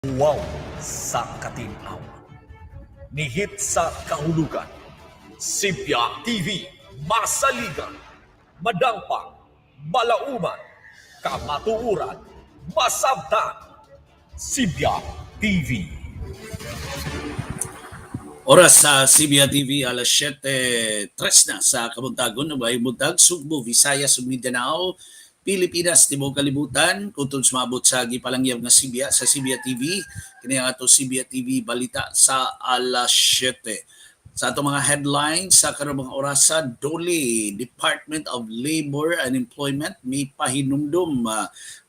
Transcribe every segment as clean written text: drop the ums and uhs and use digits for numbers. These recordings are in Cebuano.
Huwaw sa katin-aw. Nihit sa kahulugan. Sibya TV, masaligan, madangpang, malauman, kamatuuran, masabtan. Sibya TV. Oras sa Sibya TV, alas 7:03 na sa kabuntagon ug maayong buntag, Sugbo, Visayas ug Mindanao, Pilipinas, tibuok kalibutan, kutob sumabot sa gipalangyab nga Sibya sa Sibya TV. Kini ang ato Sibya TV Balita sa alas 7. Sa atong mga headlines sa karong mga orasa, DOLE, Department of Labor and Employment, may pahinumdum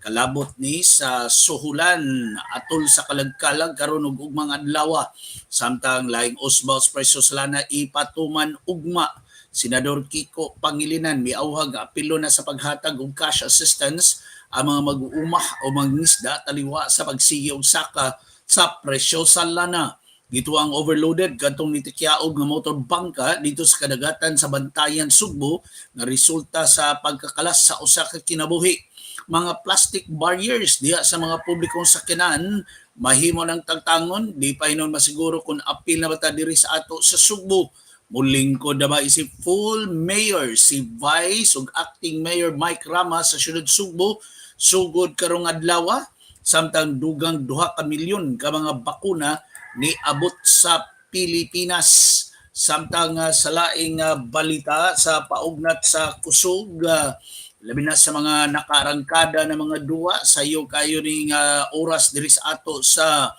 kalabot ni sa suhulan atol sa kalagkalag karon ug ugmang adlaw. Samtang laing usbaw sa presyo sa lana ipatuman ugma. Senador Kiko Pangilinan miauhag nga apilo na sa paghatag og cash assistance ang mga mag-uumah o mangingisda taliwa sa pagsigi og saka sa presyo sa lana. Dito ang overloaded kadtong nitikyaog nga motor bangka dito sa kadagatan sa Bantayan, Sugbo nga resulta sa pagkakalas sa usa ka kinabuhi. Mga plastic barriers diha sa mga publikong sakyanan mahimo ng tagtangon, di pa hinon masiguro kung apil na ba ta diri sa ato sa Sugbo. Mulingkod na ba isip full mayor si Vice ug Acting Mayor Mike Rama sa syudad Sugbo sugod karong adlaw, samtang dugang 2 ka milyon ka mga bakuna ni abot sa Pilipinas. Samtang sa laing balita sa paugnat sa kusog, labi na sa mga nakaarangkada na mga duwa sayo kayo ning oras diri sa ato sa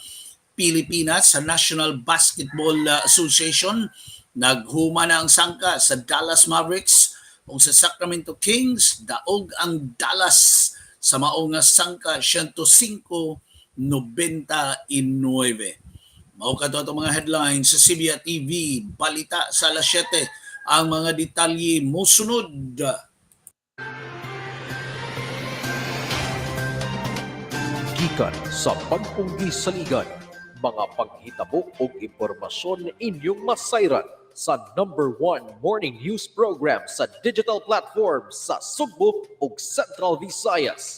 Pilipinas sa National Basketball Association, naghuma na ang sangka sa Dallas Mavericks ug sa Sacramento Kings. Daog ang Dallas sa mao nga sangka, 105-99. Mao kato atong mga headlines sa Sibya TV Balita sa alas 7. Ang mga detalye mosunod. Gikan sa pagpunggi sa ligan, mga paghitabo ug impormasyon inyong masayran sa number one morning news program sa digital platform sa Sugbo ug Central Visayas.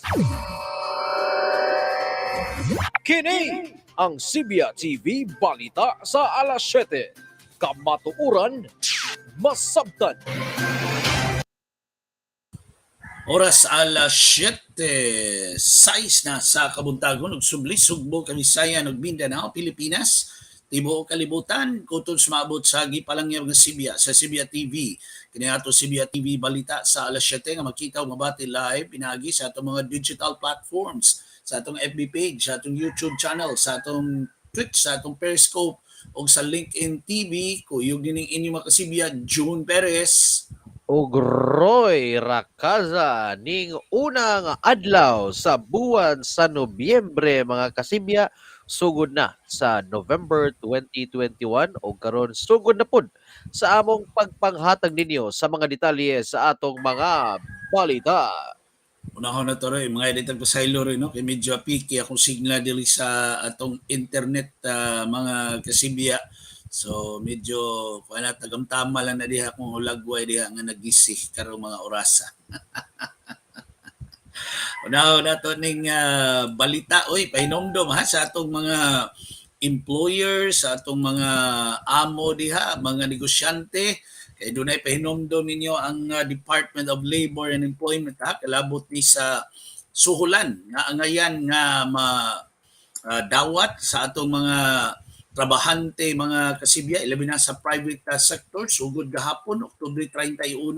Kini ang Sibya TV Balita sa alas 7. Kamatuuran, masabtan. Oras, alas 7:06 na sa kabuntagon ug subli, Sugbo, Kabisayan ug Mindanao, Pilipinas, tibuok kalibutan, kutob sumabot sa gipalangyab nga Sibya sa Sibya TV. Kini ato Sibya TV Balita sa alas 7 nga makita ug mabati live pinaagi sa atong mga digital platforms, sa atong FB page, sa atong YouTube channel, sa atong Twitch, sa atong Periscope ug sa LinkedIn TV. Kuyog nining inyong mga kasibya, June Perez. Ug Roy Rakaza, ning unang adlaw sa buwan sa Nobyembre, mga kasibya, sugod na sa November 2021 ug karon sugod na pud sa among pagpanghatag ninyo sa mga detalye sa atong mga balita. Unahon na to rin, mga editag pasaylo rin, no? Kay medyo picky akong signal diri sa atong internet, mga kasibya. So medyo kuan na, tagamtama lang na diha akong hulagway diha nga nagisih karong mga orasa. Unahon na to ning balita, oy, pahinomdom ha sa atong mga employers, sa atong mga amo diha, mga negosyante, kay dunay pahinomdom ninyo ang Department of Labor and Employment ha, kalabot ni sa suhulan nga angayan nga ma dawat sa atong mga trabahante, mga kasibya, ilabi na sa private sector sugod gahapon, Oktubre 31,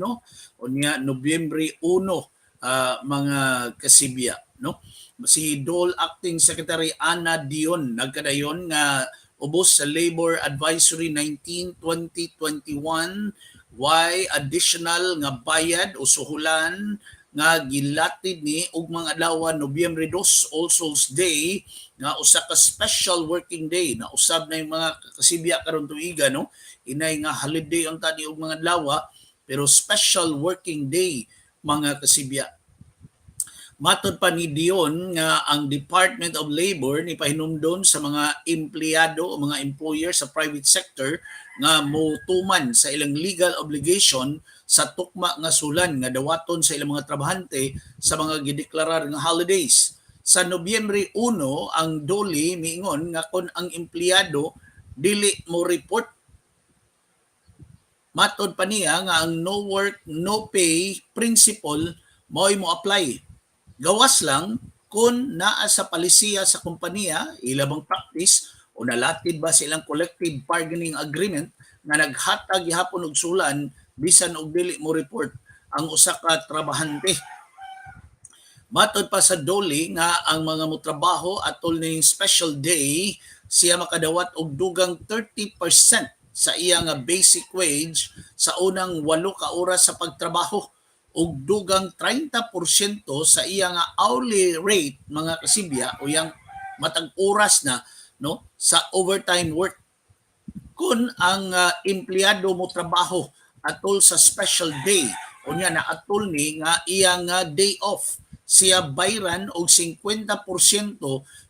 unya Nobyembre 1, mga kasibya, no? Si DOLE Acting Secretary Ana Dion nagkadayon nga ubos sa Labor Advisory 19 2021 way additional nga bayad o suhulan nga gilatid ni ug mga adlaw Nobyembre 2, All Souls Day, nga usa ka special working day na usab na yung mga kasibya karon tuiga, no? Inay nga holiday ang tani og mga adlaw, pero special working day, mga kasibya. Matod pa ni Dion nga ang Department of Labor ni pahinumdom sa mga empleyado o mga employer sa private sector nga motuman sa ilang legal obligation sa tukma nga sulan nga dawaton sa ilang mga trabahante sa mga gideklarar nga holidays. Sa Nobyembre 1, ang DOLE miingon nga kon ang empleyado dili mo report, matod pa niya nga ang no work, no pay principle mao'y mo apply. Gawas lang kung naa sa palisiya sa kompanya, ila bang practice o nalatid ba silang collective bargaining agreement nga naghatag gihapon og sulan bisan og dili mo report ang usa ka trabahante. Matod pa sa DOLE nga ang mga motrabaho atol ning special day, siya makadawat og dugang 30% sa iya nga basic wage sa unang 8 ka oras sa pagtrabaho ug dugang 30% sa iya nga hourly rate, mga kasibya, o yang matag oras na, no, sa overtime work. Kung ang empleyado mo trabaho atol sa special day, unya na atol ni nga iya nga day off, siya bayran og 50%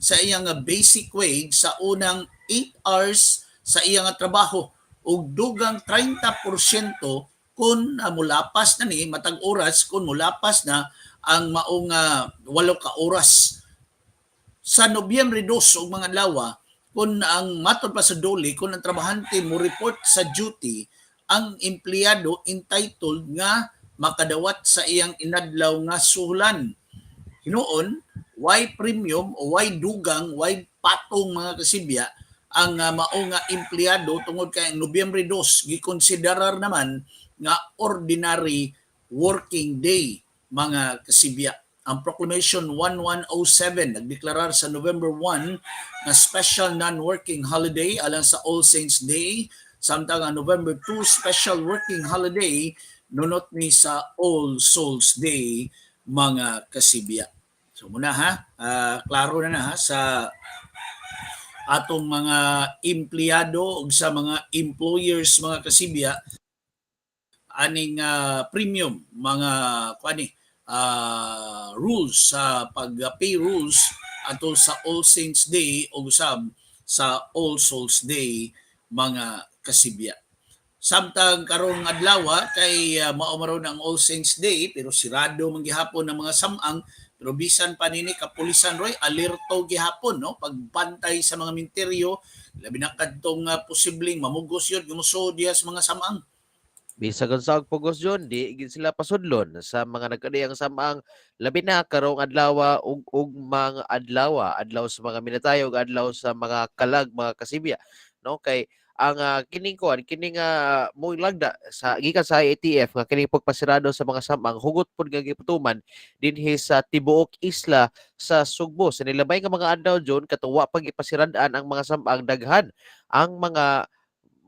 sa iya nga basic wage sa unang 8 hours sa iya nga trabaho ug dugang 30% kung mulapas na ni matag oras, kung mulapas na ang maong 8 ka oras. Sa Nobyembre 2 og mga adlaw, kung ang matod pa sa DOLE, kung ang trabahante mo report sa duty, ang empleyado entitled nga makadawat sa iyang inadlaw nga suhulan. Hinuon, way premium o way dugang, way patong, mga kasibya, ang mao nga empleyado tungod kay ang Nobyembre 2 gikonsiderar naman nga ordinary working day, mga kasibya. Ang Proclamation 1107 nagdeklarar sa November 1 nga special non-working holiday alang sa All Saints Day, samtang ang November 2 special working holiday nunot ni sa All Souls Day, mga kasibya. So muna ha, klaro na na ha sa atong mga empleyado ug sa mga employers, mga kasibya, aning premium mga kuani rules sa pag pay rules atol sa All Saints Day o usab sa All Souls Day, mga kasibya. Samtang karong adlaw kay mao maron ang All Saints Day pero sirado man gihapon ang mga samang, pero bisan pa nini kapulisan, Roy, alerto gihapon, no, pagbantay sa mga minteryo, labi na kadtong posibleng mamugos yun gumuso diya sa mga samang. Bisag unsa og pugos yun, di gid sila pasudlon sa mga nagkadiyang samang, labi na karong adlaw ug ugmang adlaw, adlaw sa mga minatay ug adlaw sa mga kalag, mga kasibya, no? Kay ang kining kuan, kining mo lagda sa gikan sa IATF nga kining pagpasirado sa mga samang hugot pud nga gipatuman dinhi sa tibuok isla sa Sugbo. Sa nilabay nga mga adlaw, John, katuwa pag ipasirad-an ang mga samang, daghan ang mga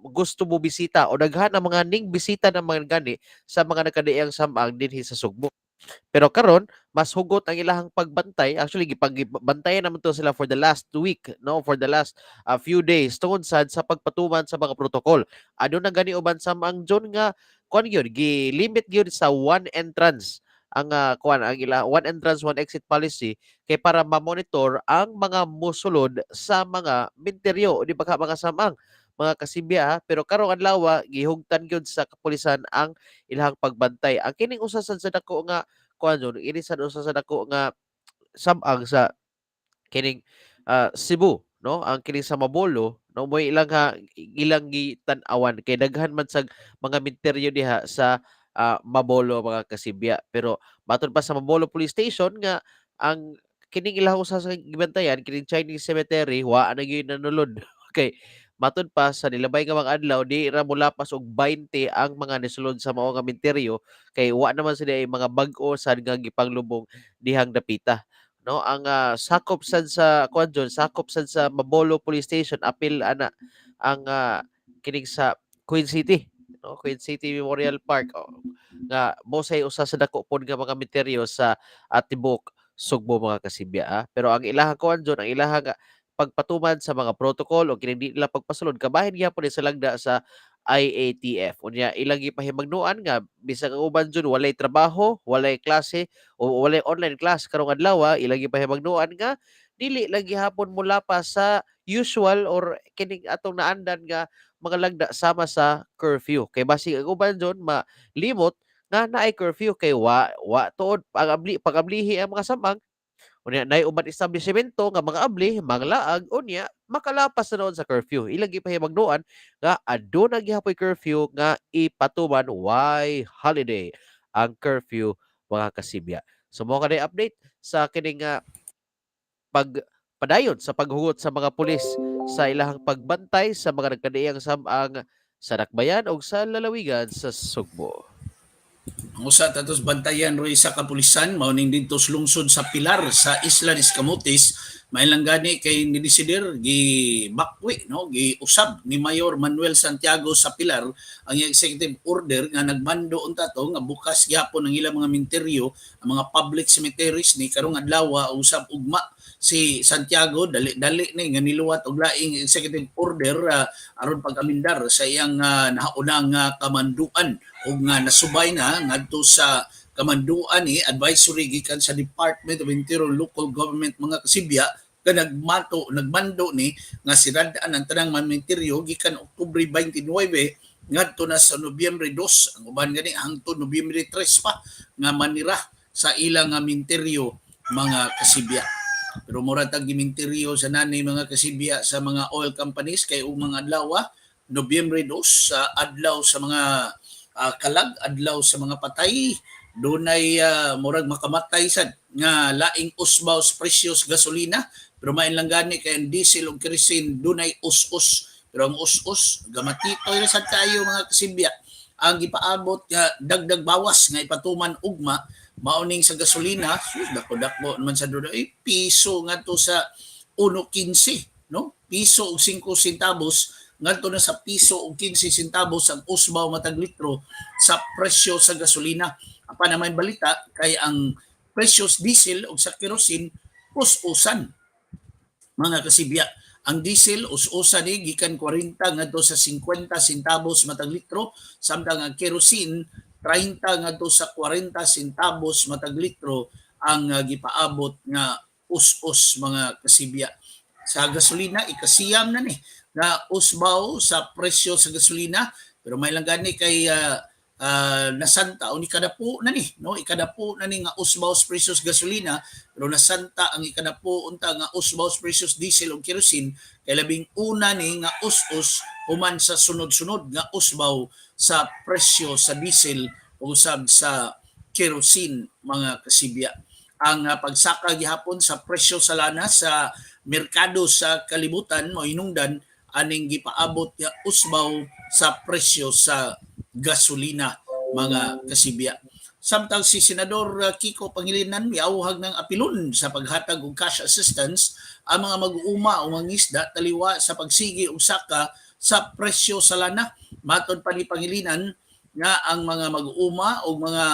gusto mo bisita o daghan ang mga ning bisita ng mga gani sa mga nagkadiang samang dinhi sa Sugbo. Pero karon mas hugot ang ilahang pagbantay. Actually, gipagbantayan naman to sila for the last week, no, for the last few days tungod sad sa pagpatuman sa mga protocol. Aduna gani uban samang, John, nga kuan gyud, gi-limit gyud sa one entrance ang kuan, ang ila one entrance, one exit policy kay para ma-monitor ang mga musulod sa mga minteryo o di ba ka mga samang, mga kasibya ha. Pero karong adlaw gihugtan gyud sa kapulisan ang ilahang pagbantay. Ang kining usa sad sa dako nga kuan yun, ini sad usa sa dako nga samang sa kining Cebu, no, ang kining sa Mabolo, no, mo'y ilang ha, ilang gitan-awan kay daghan man sag mga minteryo diha sa Mabolo, mga kasibya. Pero matod pa sa Mabolo Police Station nga ang kining ilang usa sa gibantayan, kining Chinese Cemetery, wa na gyud nanulod. Kay matud pa sa nilabay nga mga adlaw, di ra molapas og 20 ang mga nisulod sa mao nga minteryo kay wa naman sila ay mga bag-o sad nga gipanglubong dihang dapita, no. Ang sakop sad sa kuan dyon, sakop sad sa Mabolo Police Station, apil ana ang kining sa Queen City, no, Queen City Memorial Park, oh, nga mo say usa sa dako pod nga mga minteryo sa tibuok Sugbo, mga kasibya ah. Pero ang ilahang kuan dyon, ang ilahang pagpatuman sa mga protocol o kining di nila pagpasulod, kabahin gyapon ni sa lagda sa IATF. Unya ilang gipahimangnoan nga bisag ang uban dyan walay trabaho, walay klase o walay online class karong adlaw, ilang gipahimangnoan nga dili lang gihapon molapas sa usual or kining atong naandan nga mga lagda sama sa curfew. Kay basig ang uban dyon malimot nga naay curfew kay wa wa tuod pag-abli pag-ablihi ang mga samang. Unya naay uban establishmento nga mga abli, manglaag, unya makalapas na noon sa curfew. Ilang gipahimangnoan nga aduna gihapoy curfew nga ipatuman, why holiday ang curfew, mga kasibya. So mao kanay update sa kining pagpadayon sa paghugot sa mga pulis sa ilahang pagbantay sa mga nagkaniang samang sa Dakbayan o sa lalawigan sa Sugbo. Ang usa tatos bantayan, Roy, sa kapulisan mao ning didto sa lungsod sa Pilar sa Isla des Camotes. May lang gani kay nidesidir, gi bakwi, no, giusab ni Mayor Manuel Santiago sa Pilar ang iyang executive order nga nagmando unta to nga bukas gyapon ang ilang mga minteryo, ang mga public cemeteries ni karong adlaw, usab ugma. Si Santiago dali-dali ni nga niluwat og laing executive order aron pag-amindar sa iyang nahaunang kamanduan ug nga nasubay na ngadto sa kamanduan ni advisory gikan sa Department of Interior Local Government, mga kasibya, nga nagmando ni nga siradaan ang tanang minteryo gikan Oktubre 29 ngadto na sa Nobyembre 2. Ang uban gani hangtod Nobyembre 3 pa nga manira sa ilang nga minteryo, mga kasibya. Pero mura tag giminteryo sa nani, mga kasibya, sa mga oil companies kay ug mga adlaw, Nobyembre 2, sa adlaw sa mga kalag, adlaw sa mga patay, dunay murag makamatay sad nga laing usbaw sa presyos gasolina. Pero main lang gani kay ang diesel ug kerosene dunay us-us, pero ang us-us gamatitoy ra sad kayo, mga kasibya. Ang gipaabot nga dagdag bawas nga ipatuman ugma mao ning sa gasolina. Sus, dako-dako naman sa dulo eh, piso ngadto sa 1.15, no, piso ug 5 centavos ngadto na sa piso ug 15 centavos ang usbaw matag litro sa presyo sa gasolina. Apan naman balita kay ang presyo sa diesel ug sa kerosene us-usan, mga kasibya. Ang diesel us-usan ni gikan 40 ngadto sa 50 centavos matag litro, samtang ang kerosene 30 ngadto sa 40 centavos matag litro ang gipaabot nga us-us, mga kasibya. Sa gasolina, ikasiyam na ni nga usbaw sa presyo sa gasolina. Pero may lang gani kay nasanta o ikadapo na ni, no, ikadapo na ni nga usbaw sa presyo sa gasolina, pero nasanta ang ikadapo unta nga usbaw sa presyo sa diesel ug kerosene kay labing una ni nga us-us human sa sunod-sunod nga usbaw sa presyo sa diesel o usab sa kerosene, mga kasibya. Ang pagsaka gihapon sa presyo sa lana sa merkado sa kalibutan mo hinungdan aning gipaabot nga usbaw sa presyo sa gasolina, mga kasibya. Samtang si Senador Kiko Pangilinan miawhag ng apilon sa paghatag og cash assistance ang mga mag-uuma o mangisda taliwa sa pagsigi og saka sa presyo sa lana. Matod pa ni Pangilinan nga ang mga mag-uuma o mga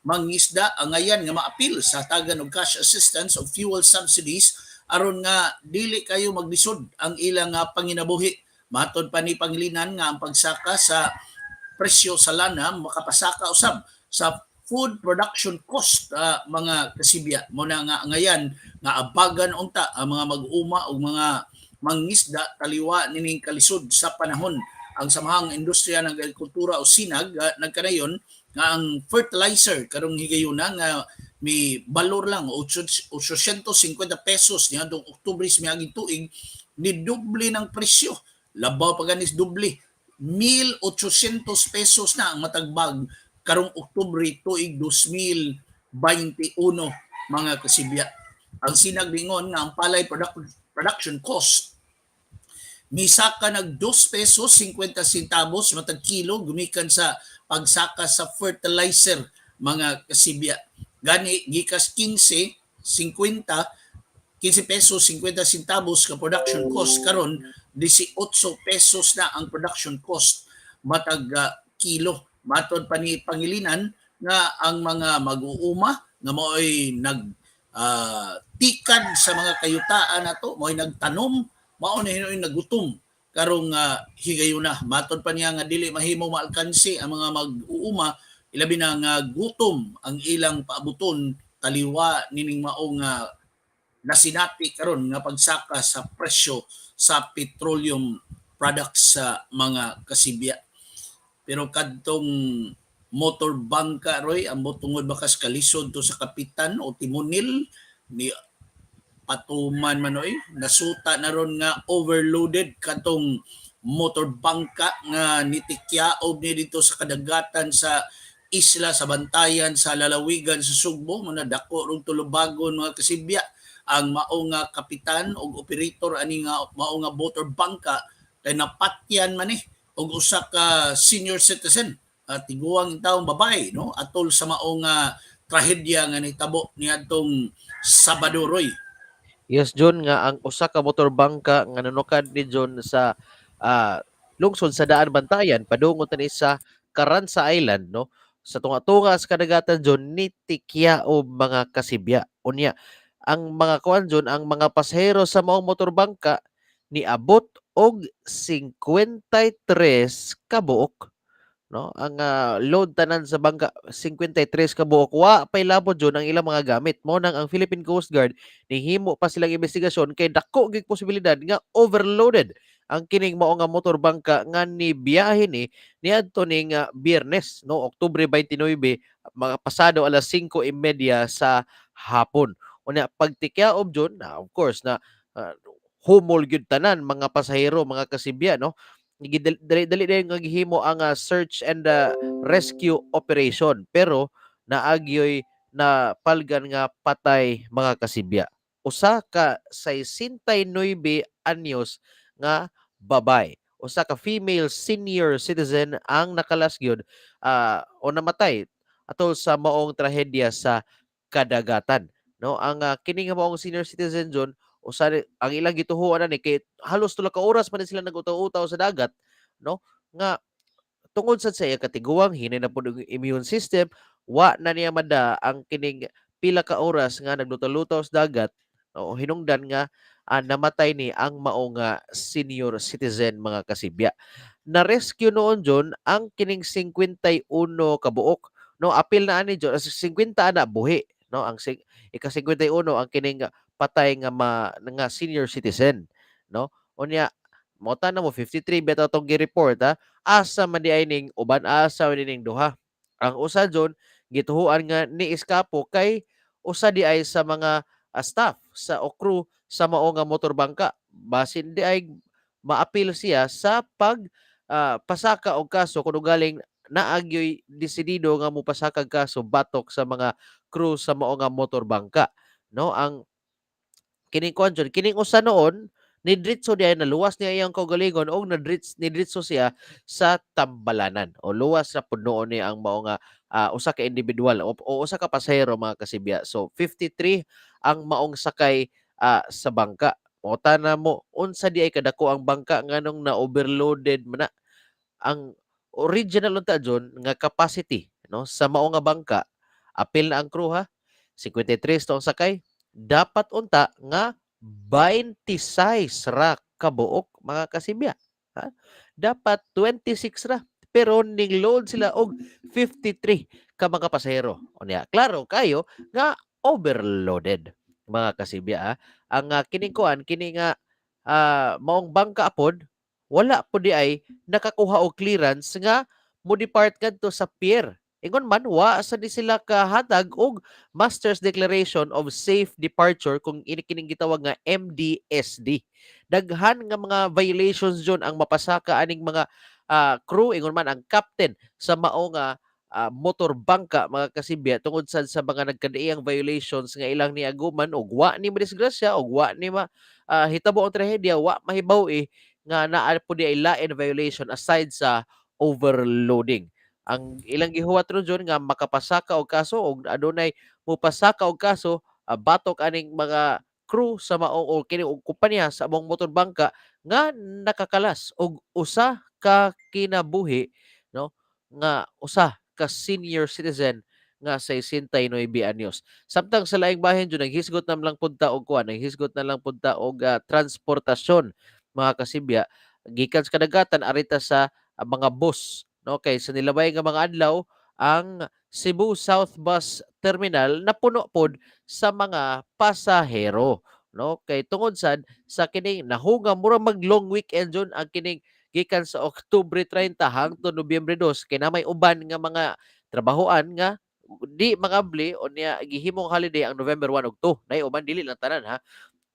mangisda angayan nga maapil sa tagan og cash assistance o fuel subsidies aron nga dili kayo maglisod ang ilang panginabuhi. Matod pa ni Pangilinan nga ang pagsaka sa presyo sa lana makapasaka usab sa food production cost, mga kasibya. Mo na nga ngayan nga abagan unta ang mga mag-uma o mga mangisda taliwa nining kalisod sa panahon. Ang Samahang Industriya ng Agrikultura o SINAG nagkanayon nga ang fertilizer karong higayuna nga mi balor lang 850 pesos niadtong Oktubre sa miaging tuig, ni doble ng presyo. Labaw pa ganis doble, 1,800 pesos na ang matag bag karong Oktubre tuig 2021, mga kasibya. Ang SINAG ningon nga ang palay production cost misaka nag 2 pesos 50 centavos matag kilo gumikan sa pagsaka sa fertilizer, mga kasibya. Gani gikas 15 50, 15 pesos 50 centavos ka production cost, karon 18 pesos na ang production cost matag kilo. Matod pa ni Pangilinan nga ang mga mag-uuma nga maoy nag tikad sa mga kayutaan nato, maoy nagtanom, mao na hinuoy nagutom karong higayuna. Matod pa niya nga dili mahimo maalkanse ang mga mag-uuma, ilabi na nga gutom ang ilang paabuton taliwa nining maong nasinati karon nga pagsaka sa presyo sa petroleum products sa mga kasibya. Pero kadtong motor bangka, Roy, ambot tungod bakas kalisod to sa kapitan o timunil ni Patuman man oy, nasuta na ron nga overloaded katong motor bangka nga nitikyaob ni dito sa kadagatan sa isla sa Bantayan sa lalawigan sa Sugbo. Mga dako rong tulubagon, mga kasibya. Ang mao nga kapitan og operator ani nga mao nga motor bangka kay napatyan man eh og usa ka senior citizen at tiguang taong babae, no, atol sa mao nga trahedya nga nahitabo niadtong Sabado, Roy. Yes, John, nga ang usa ka motor bangka nga nanukad ni John sa lungsod sa Daan Bantayan padungo tani sa Caranza Island, no, sa tunga-tunga sa kadagatan, John, nitikyaob, mga kasibya. Unya ang mga kuan, John, ang mga pasahero sa maong motor bangka niabot og 53 ka buok, no? Ang load tanan sa bangka 53 ka buok. Wa pay labot, John, ang ilang mga gamit. Mo nang ang Philippine Coast Guard nihimo pa silang investigasyon kay dako gyud posibilidad nga overloaded ang kining mao nga motor bangka nga nibiyahe ni niadto ning Biyernes, no, Oktubre 29, mga pasado alas 5:30 sa hapon. Unya pagtikyaob, John, na of course na humol gyud tanan mga pasahero, mga kasibya, no? Dali dali nga gihimo ang search and rescue operation, pero naagyoy na palgan nga patay, mga kasibya. Usa ka 69 anyos nga babay. Usa ka female senior citizen ang nakalas gyud o namatay atol sa maong trahedya sa kadagatan. No, ang kini nga maong senior citizen, John, usa ang ilang gituhuan ani kay halos 3 ka oras man din sila nag-utaw-utaw sa dagat, no, nga tungod sad sa iya katiguang, hinay na pud ang immune system, wa na niya mada ang kining pila ka oras nga naglutaw-lutaw sa dagat o hinungdan nga namatay ni ang mao nga senior citizen, mga kasibya. Na-rescue noon, John, ang kining 51 ka buok, no? Apil na ani, John, 50 ana buhi, no? Ang ika-51 ang kining patay nga ma nga senior citizen, no? Unya mo na mo 53 bitaw tong gi-report ha. Asa man di ay ning uban? Asa man ning duha? Ang usa, John, gituhuan nga ni-eskapo kay usa di ay sa mga staff sa o crew sa mao nga motor bangka. Basin di ay maapil siya sa pag pasaka og kaso kung ugaling naagyoy desidido nga mopasaka og kaso batok sa mga crew sa mao nga motor bangka, no? Ang kining kuan, John, kining usa noon nidritso di ay naluwas niya iyang kaugalingon og nidritso siya sa Tambalanan o luwas ra pud noon ni ang mao nga usa ka individual o usa ka pasahero, mga kasibya. So 53 ang maong sakay sa bangka. Mo na mo unsa di ay kadako ang bangka nganong na overloaded man na. Ang original unta, John, nga capacity, no, sa mao nga bangka, apil na ang crew ha, 53 to ang sakay, dapat unta nga 26 ra kabuok, mga kasibya, ha? Dapat 26 ra, pero ning load sila og 53 ka mga pasahero. Unya klaro kayo nga overloaded, mga kasibya, ha. Ang kining kuan kini nga maong bangka pod wala pod di ay nakakuha og clearance nga mo depart kadto sa pier. Ingon man wa sa di sila kahatag og Master's Declaration of Safe Departure kung ini kining gitawag nga MDSD. Daghan nga mga violations, John, ang mapasaka aning mga crew, ingon man ang captain sa mao nga motor bangka, mga kasibya, tungod sad sa mga nagkadaiyang violations nga ilang niaguman og wa ni madisgrasya og wa ni ma hitabo ang trahedya, wa mahibaw eh nga naa pud di ay lain violation aside sa overloading. Ang ilang gihuwat ron, John, nga makapasaka og kaso og adunay mopasaka og kaso batok aning mga crew sa mao o kini og kompanya sa among motor bangka nga nakakalas og usa ka kinabuhi, no, nga usa ka senior citizen nga 69 anyos. Samtang sa laing bahin, jud, naghisgot na lang pud ta og kuan, naghisgot na lang pud ta og transportasyon, mga kasibya, gikan sa kadagatan arita sa mga bus, no, kay sa nilabay nga mga adlaw ang Cebu South Bus Terminal napuno pod sa mga pasahero, no, kay tungod sad sa kining nahunga mura mag long weekend jud ang kining gikan sa Oktubre 30 hangtod Nobyembre 2 kay na may uban nga mga trabahoan nga di mangabli o niya gihimong holiday ang November 1 ug 2. Nay uban, dili lang tanan ha.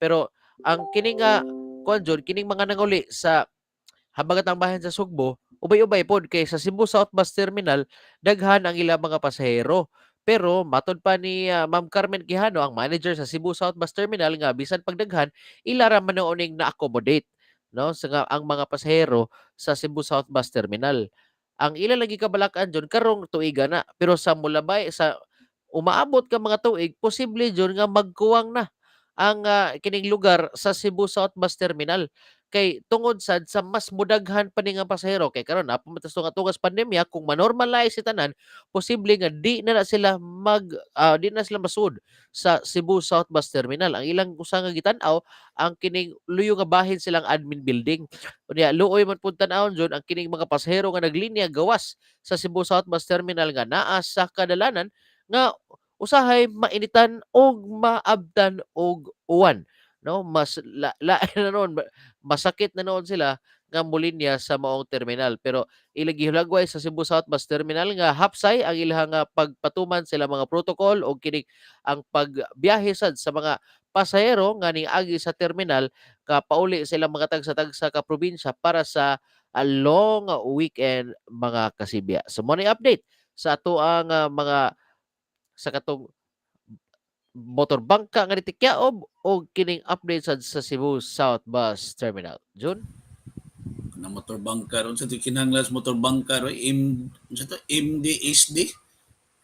Pero ang kini nga kuan jud, kining mga nanguli sa habagatang bahin sa Sugbo, ubay-ubay pod kay sa Cebu South Bus Terminal daghan ang ilang mga pasahero. Pero matod pa ni Ma'am Carmen Quijano, ang manager sa Cebu South Bus Terminal, nga bisan pagdaghan ila ra man ning na-accommodate, no, sa nga ang mga pasahero sa Cebu South Bus Terminal. Ang ila lagi kabalak-an jud karong tuiga na, pero sa mulabay sa umaabot ka mga tuig, posible jud nga magkuwang na ang kining lugar sa Cebu South Bus Terminal kay tungod sad sa mas mudaghan pa ni nga pasahero, kay karon naa pa man ta tunga sa pandemya. Kung ma-normalize si tanan, posible nga di na sila masud sa Cebu South Bus Terminal. Ang ilang usa nga gitan-aw ang kining luyo nga bahin silang admin building. Unya luoy man pud tan-awon jud ang kining mga pasahero nga naglinya gawas sa Cebu South Bus Terminal nga naa sa kadalanan, nga usahay mainitan og maabtan og uwan, no? Mas lain na noon, masakit na noon sila nga molinya sa maong terminal. Pero ilang gihulagway sa Cebu South Bus Terminal nga hapsay ang ilang nga pagpatuman sa ilang mga protocol og kining ang pagbiyahe sad sa mga pasahero nga niagi sa terminal ka pauli sa ilang mga tagsa-tagsa ka probinsya para sa long weekend, mga kasibya. So mo ni update sa atoang mga sa katong motor bangka nga nitikyaob o kining update sad sa Cebu South Bus Terminal. Jun? Na motor bangka ron sa kinahanglan sa motor bangka ron, M sa to, MDSD.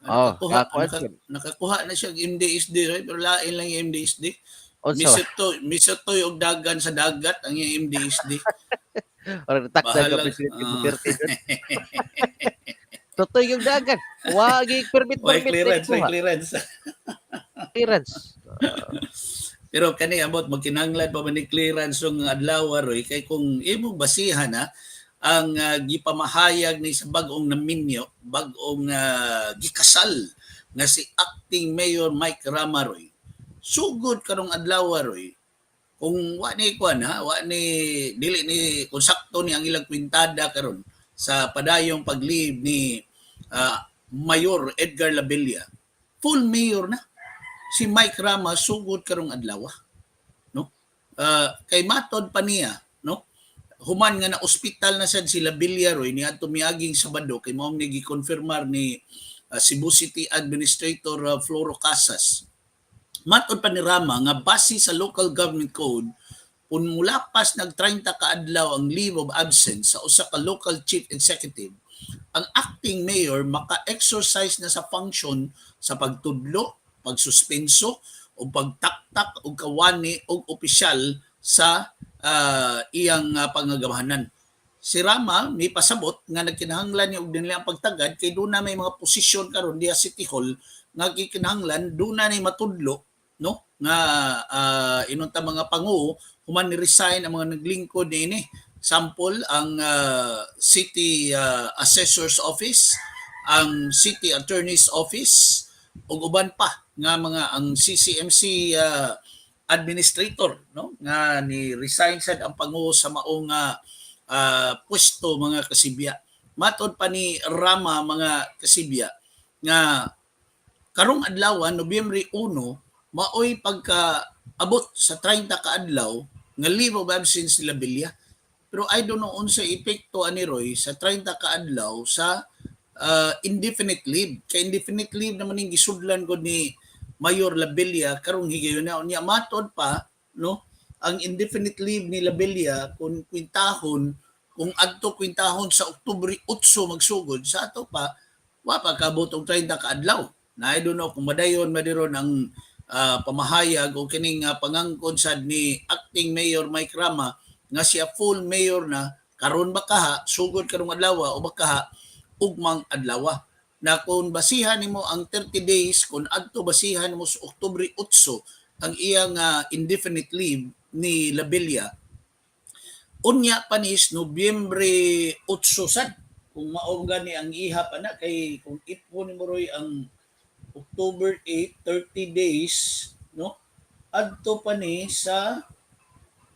Oh, nakakuha, kakuha siya. Nakakuha na siya og MDSD ron, pero lain lang yung MDSD. Unsa ba? Misutoy og dagan sa dagat ang iyang MDSD. Ora takda ka Bahala. Presidente Ah. Duterte jud. Tutoy yung dagan. Wa gi permit Way permit clearance, way kuha. Clearance. Clearance. Pero kani ambot, magkinahanglan pa man ni clearance ng adlaw, Roy, kay kung imong basihan ha ang gipamahayag ni sa bag-ong naminyo, bag-ong gikasal nga si Acting Mayor Mike Rama, Roy. Sugod karong adlaw, Roy. Kung wa ni kuan ha, wa ni dili ni kung sakto ni ang ilang kwintada karon sa padayong pag-leave ni Mayor Edgar Labella. Full mayor na si Mike Rama sugod karong adlaw, no? Kay matod pa niya, no, human nga na ospital na sad si Labella, Roy, ni adto miaging Sabado, kay mao ni gikonfirmar ni Cebu City Administrator Floro Casas. Matod pa ni Rama nga base sa local government code, kung mulapas nag 30 ka adlaw ang leave of absence sa usa ka local chief executive, ang acting mayor maka-exercise na sa function sa pagtudlo, pagsuspenso o pagtaktak og kawani og opisyal sa iyang pangagamahanan. Si Rama may pasabot nga nagkinahanglan ni og dinili ang pagtagad kay doon na may mga posisyon karon diha City Hall nga gikinahanglan doon na ni matudlo, no, nga inunta mga pangu human ni resign ang mga naglingkod niini. Sample, ang City Assessor's Office, ang City Attorney's Office ug uban pa nga mga ang CCMC administrator, no, nga ni resign sad ang pangu sa maong pwesto, mga kasibya. Matod pa ni Rama, mga kasibya, nga karong adlaw, Nobyembre 1, maoy pagka abot sa 30 ka adlaw nga leave of absence ni Labella. Pero I don't know unsa epekto ani, Roy, sa 30 ka adlaw sa indefinite leave. Kay indefinite leave naman ning gisudlan ko ni Mayor Labella karong higayon na. Unya matod pa, no, ang indefinite leave ni Labella, kung kwintahon, kung adto kwintahon sa Oktubre 8 magsugod, sa ato pa wa pa kabot og 30 ka adlaw na. I don't know kung madayon madiron ang pamahayag o kining pangangkon sad ni Acting Mayor Mike Rama nga siya full mayor na karon ba kaha, sugod karong adlaw, o bakaha ugmang adlaw, na kung basihan nimo ang 30 days, kung adto basihan mo sa Oktubre 8 ang iyang indefinite leave ni Labella, unya panis Nobyembre 8 sad kung mao gani ang iha pa na. Kay kung ipon nimo, Roy, ang October 8, 30 days, no, adto pa ni sa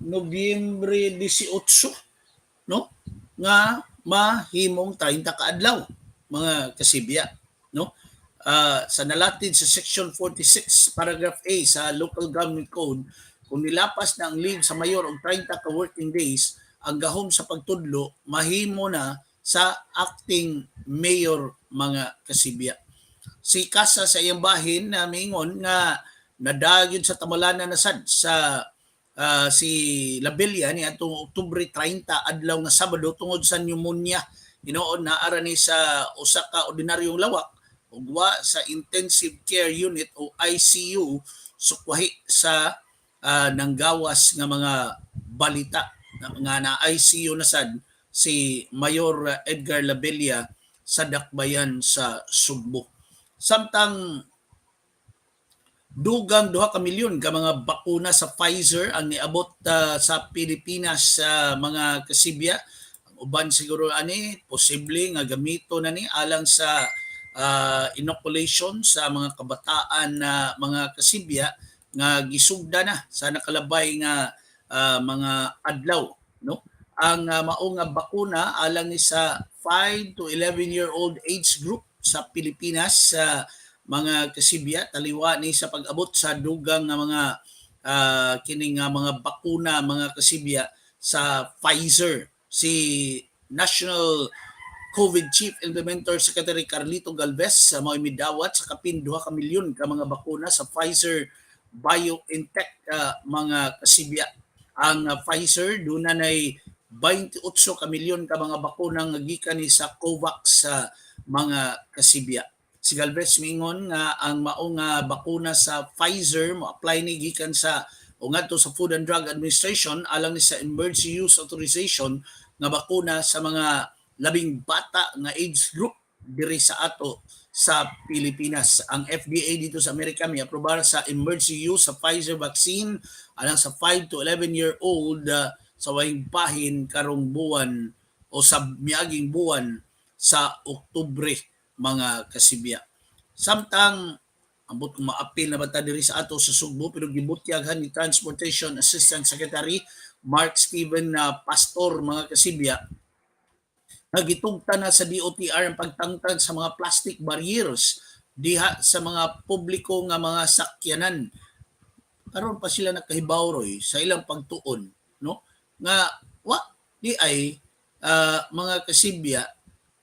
Nobyembre 18, no, nga mahimong 30 ka adlaw, mga kasibya, no? Sa nalatid sa Section 46 paragraph A sa Local Government Code, kung Kung nilapas na ang leave sa mayor og 30 ka working days, ang gahom sa pagtudlo mahimo na sa acting mayor, mga kasibya. Si Casa sa iyang bahin na miingon nga nadagyon sa tamalana na sad sa si Labella ni atong Oktubre 30, adlaw nga Sabado, tungod sa pneumonia. Hinoon naara ni sa usa ka ordinaryong lawak ug wa sa intensive care unit o ICU, sukwahi sa nanggawas nga mga balita nga na ICU na sad si Mayor Edgar Labella sa Dakbayan sa Sugbo. Samtang dugang 2 ka milyon ka mga bakuna sa Pfizer ang niabot sa Pilipinas sa mga kasibya. Ang uban siguro ani posible nga gamito na ni alang sa inoculation sa mga kabataan na, mga kasibya, nga gisugda na sa nakalabay nga mga adlaw, no? Ang mao nga bakuna alang ni sa 5 to 11 year old age group sa Pilipinas sa mga kasibya, taliwa ni sa pag-abot sa dugang nga mga kini nga mga bakuna, mga kasibya, sa Pfizer. Si National COVID Chief Implementer Secretary Carlito Galvez sa mao midawat sa kapin 2 ka milyon ka mga bakuna sa Pfizer BioNTech, mga kasibya. Ang Pfizer duna nay 28 ka milyon ka mga bakuna nga gikan ni sa COVAX sa mga kasibya. Si Galvez mingon nga ang mao nga bakuna sa Pfizer mo apply ni gikan sa o ngadto sa Food and Drug Administration alang ni sa emergency use authorization nga bakuna sa mga labing bata nga age group diri sa ato sa Pilipinas. Ang FDA dito sa Amerika may aprobar sa emergency use sa Pfizer vaccine alang sa 5 to 11 year old sa wahing bahin karong buwan o sa miaging buwan sa Oktubre, mga kasibya. Samtang ambot kung maapil na ba ta diri sa ato sa Sugbo, pero gibutyaghan ni Transportation Assistant Secretary Mark Steven Pastor, mga kasibya, nga gitugtan na sa DOTR ang pagtangtang sa mga plastic barriers diha sa mga publiko nga mga sakyanan. Karon pa sila nakahibaw, Roy, sa ilang pagtuon, no, nga wa di ay mga kasibya,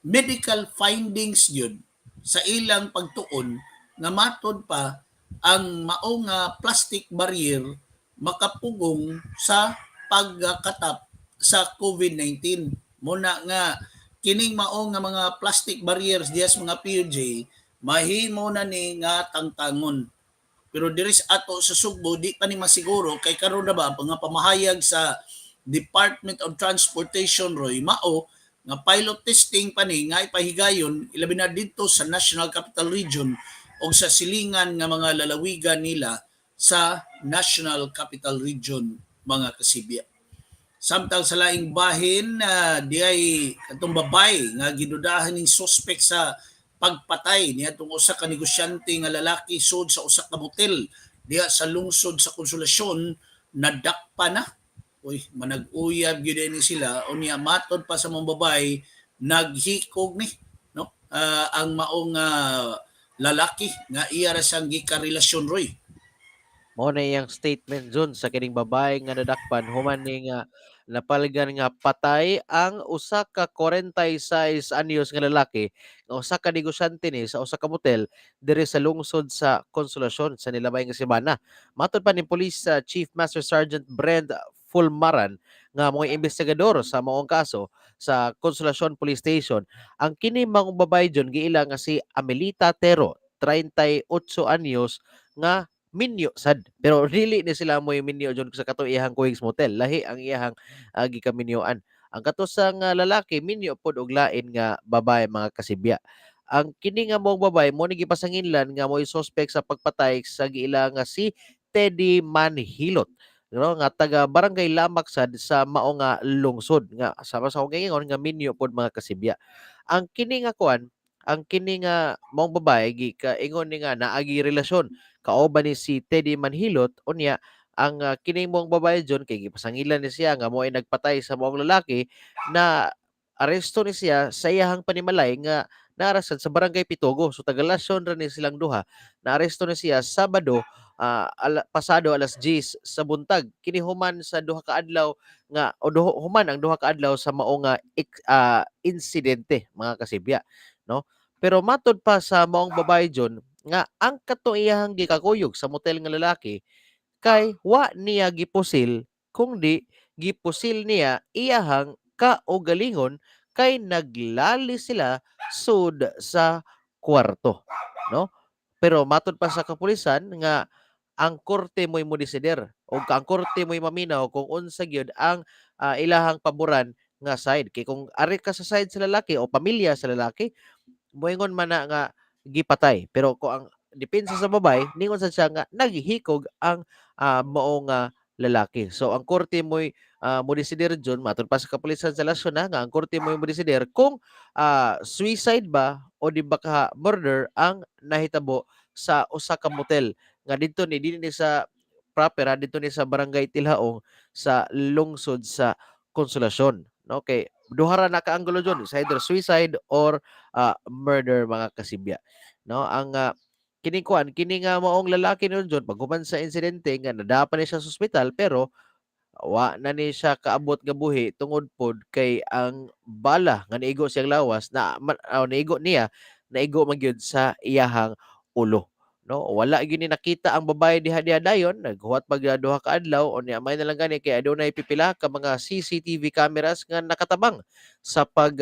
medical findings yun sa ilang pagtuon nga matod pa ang mao nga plastic barrier makapugong sa pagkatap sa COVID-19. Muna nga kining mao nga mga plastic barriers diya sa mga PUJ mahimo na ni nga tangtangon. Pero diri sa ato sa Sugbo di pa ni masiguro kay karon na ba ang mga pamahayag sa Department of Transportation, Roy, mao nga pilot testing pa ni nga ipahigayon ilabi na didto sa National Capital Region o sa silingan nga mga lalawigan nila sa National Capital Region, mga kasibya. Samtang sa laing bahin, di ay katong babay nga gidudahan ning suspect sa pagpatay niya atong usa ka negosyante nga lalaki sud sa usa ka motel diha sa lungsod sa Konsolasyon nadakpa na. Uy, manag-uyab gyud ni sila. Unya matod pa sa mga babay, naghikog ni, no, ang maong lalaki nga iya ra siyang gikarelasyon, Roy. Mao na iyang statement, Jun, sa kining babae nga nadakpan human ni nga napalgan nga patay ang usa ka 46 anyos nga lalaki nga usa ka negosyante ni sa usa ka motel diri sa lungsod sa Konsolasyon sa nilabay nga semana. Matod pa ni Police Chief Master Sergeant Brent Fulmaran nga mga investigador sa maong kaso sa Konsolasyon Police Station, ang kini maong babae, Jun, giila nga si Amelita Tero, 38 anyos, nga minyo sad. Pero dili ni sila mo'y minyo, Jun, sa kato iyahang Kuwings Motel. Lahi ang iyahang gikaminyoan. Ang kato sa nga lalaki minyo pod og lain nga babae, mga kasibya. Ang kini nga maong babae mo ni gipasanginlan nga mo'y suspect sa pagpatay sa giila nga si Teddy Manhilot, no, nga taga Barangay Lamak sad sa mao nga lungsod nga sama sa akong giingon nga minyo pod, mga kasibya. Ang kini nga kuan, ang kini nga maong babae gikaingon ni nga naagi relasyon kauban ni si Teddy Manhilot. Unya ang kini maong babae, John, kay gipasangilan ni siya nga mo'y nagpatay sa maong lalaki, na aresto ni siya sa iyahang panimalay nga Naa sad sa Barangay Pitogo. So taga Lasyon ra ni silang duha. Naaresto ni siya Sabado pasado alas 10 sa buntag. Kini human sa duha ka adlaw nga o human ang duha ka adlaw sa mao nga insidente, mga kasibya, no? Pero matod pa sa maong babae, John, nga ang katong iyahang gikakuyog sa motel nga lalaki kay wa niya gipusil kungdi gipusil niya iyahang kaugalingon kay naglali sila sud sa kwarto, no? Pero matod pa sa kapulisan nga ang korte mo'y modesider o ang korte mo'y maminaw kung unsa gyud ang ilahang paboran nga side. Kay kung ari ka sa side sa lalaki o pamilya sa lalaki, moingon man na nga gipatay. Pero kung ang depensa sa babae, ningon sad siya nga naghihikog ang mao nga lalaki. So ang korte mo'y modesider dyon, matod pa sa kapulisan sa Lasyon na nga ang korte mo'y modesider kung suicide ba o di ba ka murder ang nahitabo sa usa ka motel nga didto ni dinhi ni sa proper ha, didto ni sa Barangay Tilhaong sa lungsod sa Konsolasyon, no? Kay duha ra na ka anggulo dyon, it's either suicide or murder, mga kasibya, no? Ang kini kuan kini nga maong lalaki nun dyon, paghuman sa insidente nga nadapa ni siya sa ospital, pero wa na ni siya kaabot nga buhi tungod pod kay ang bala nga niigo siyang lawas na niigo niya, naigo man gyud sa iyahang ulo, no? Wala gyud ni nakita ang babae diha diha dayon, naghuwat pag duha ka adlaw. Unya may na lang gani kay adunay pipila ka mga CCTV cameras nga nakatabang sa pag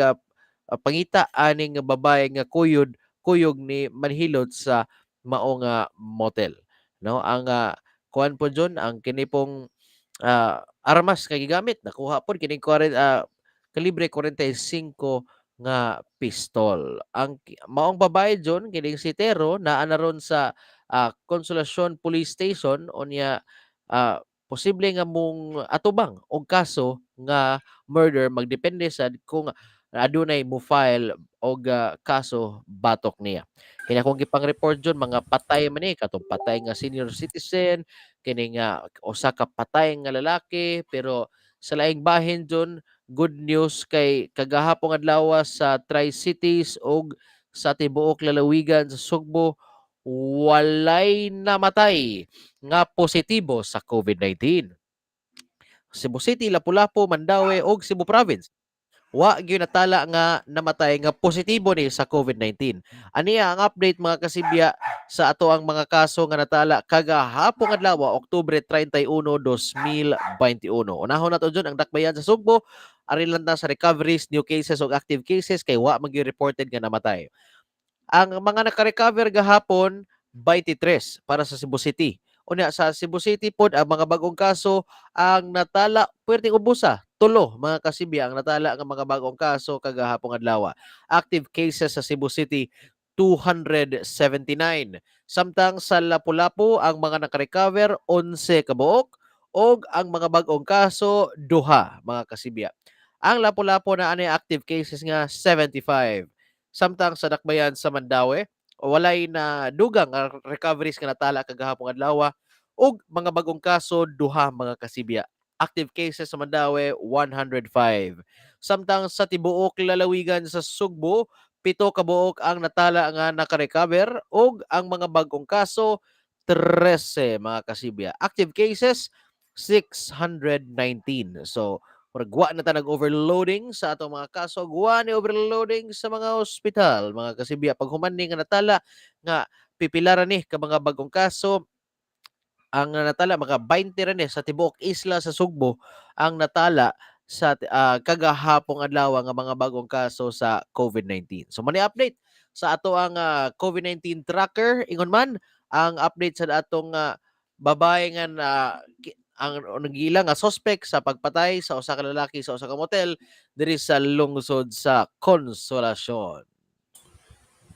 pangita aning babae nga kuyog ni manhilot sa mao nga motel, no? Ang kuan po dyon, ang kini pong armas nga gigamit nakuha pod kining kalibre 45 nga pistol. Ang maong babae dyon, kining si Tero, naa na ron sa Consolacion Police Station. Unya posible nga mong atubang og kaso nga murder, magdepende sad kung adunay mo file og kaso batok niya. Kini akong gipang-report dyon, mga patay man ni, katong patay nga senior citizen, kini nga usa ka patay nga lalaki. Pero sa laing bahin dyon, good news kay kagahapon adlaw sa Tri-Cities ug sa tibuok lalawigan sa Sugbo walay namatay nga positibo sa COVID-19. Cebu City, Lapu-Lapu, Mandaue ug Cebu Province, wa gyud natala nga namatay nga positibo ni sa COVID-19. Aniya ang update, mga kasibya, sa ato ang mga kaso nga natala kagahapon adlaw, Oktubre 31, 2021. Unahon nato dyon ang dakbayan sa Sugbo. Ari lang ta sa recoveries, new cases ug active cases kay wa man gyud reported nga namatay. Ang mga naka-recover gahapon, 23 para sa Cebu City. Unya sa Cebu City pod, ang mga bagong kaso ang natala puwerteng ubusa, tulo, mga kasibya, ang natala nga mga bagong kaso kagahapon adlaw. Active cases sa Cebu City, 279. Samtang sa Lapu-Lapu, ang mga naka-recover 11 ka buok ug ang mga bag-ong kaso duha, mga kasibya. Ang Lapu-Lapu na anay active cases nga 75. Samtang sa dakbayan sa Mandaue, walay na dugang nga recoveries nga natala kagahapon adlaw ug mga bagong kaso duha, mga kasibya. Active cases sa Mandaue, 105. Samtang sa tibuok lalawigan sa Sugbo, 7 ka buok ang natala nga naka-recover ug ang mga bag-ong kaso 13, mga kasibya. Active cases, 619. So murag wa na ta nag-overloading sa atong mga kaso, wa ni overloading sa mga ospital, mga kasibya. Paghuman ni nga natala nga pipila ra ni ka mga bag-ong kaso ang natala, mga 20 ra ni sa tibuok isla sa Sugbo ang natala sa kagahapong adlaw nga mga bagong kaso sa COVID-19. So mao update sa ato ang COVID-19 tracker. Ingon man ang update sa atong babae nga na ang nagila nga suspect sa pagpatay sa usa ka lalaki sa usa ka motel diri sa lungsod sa Consolacion.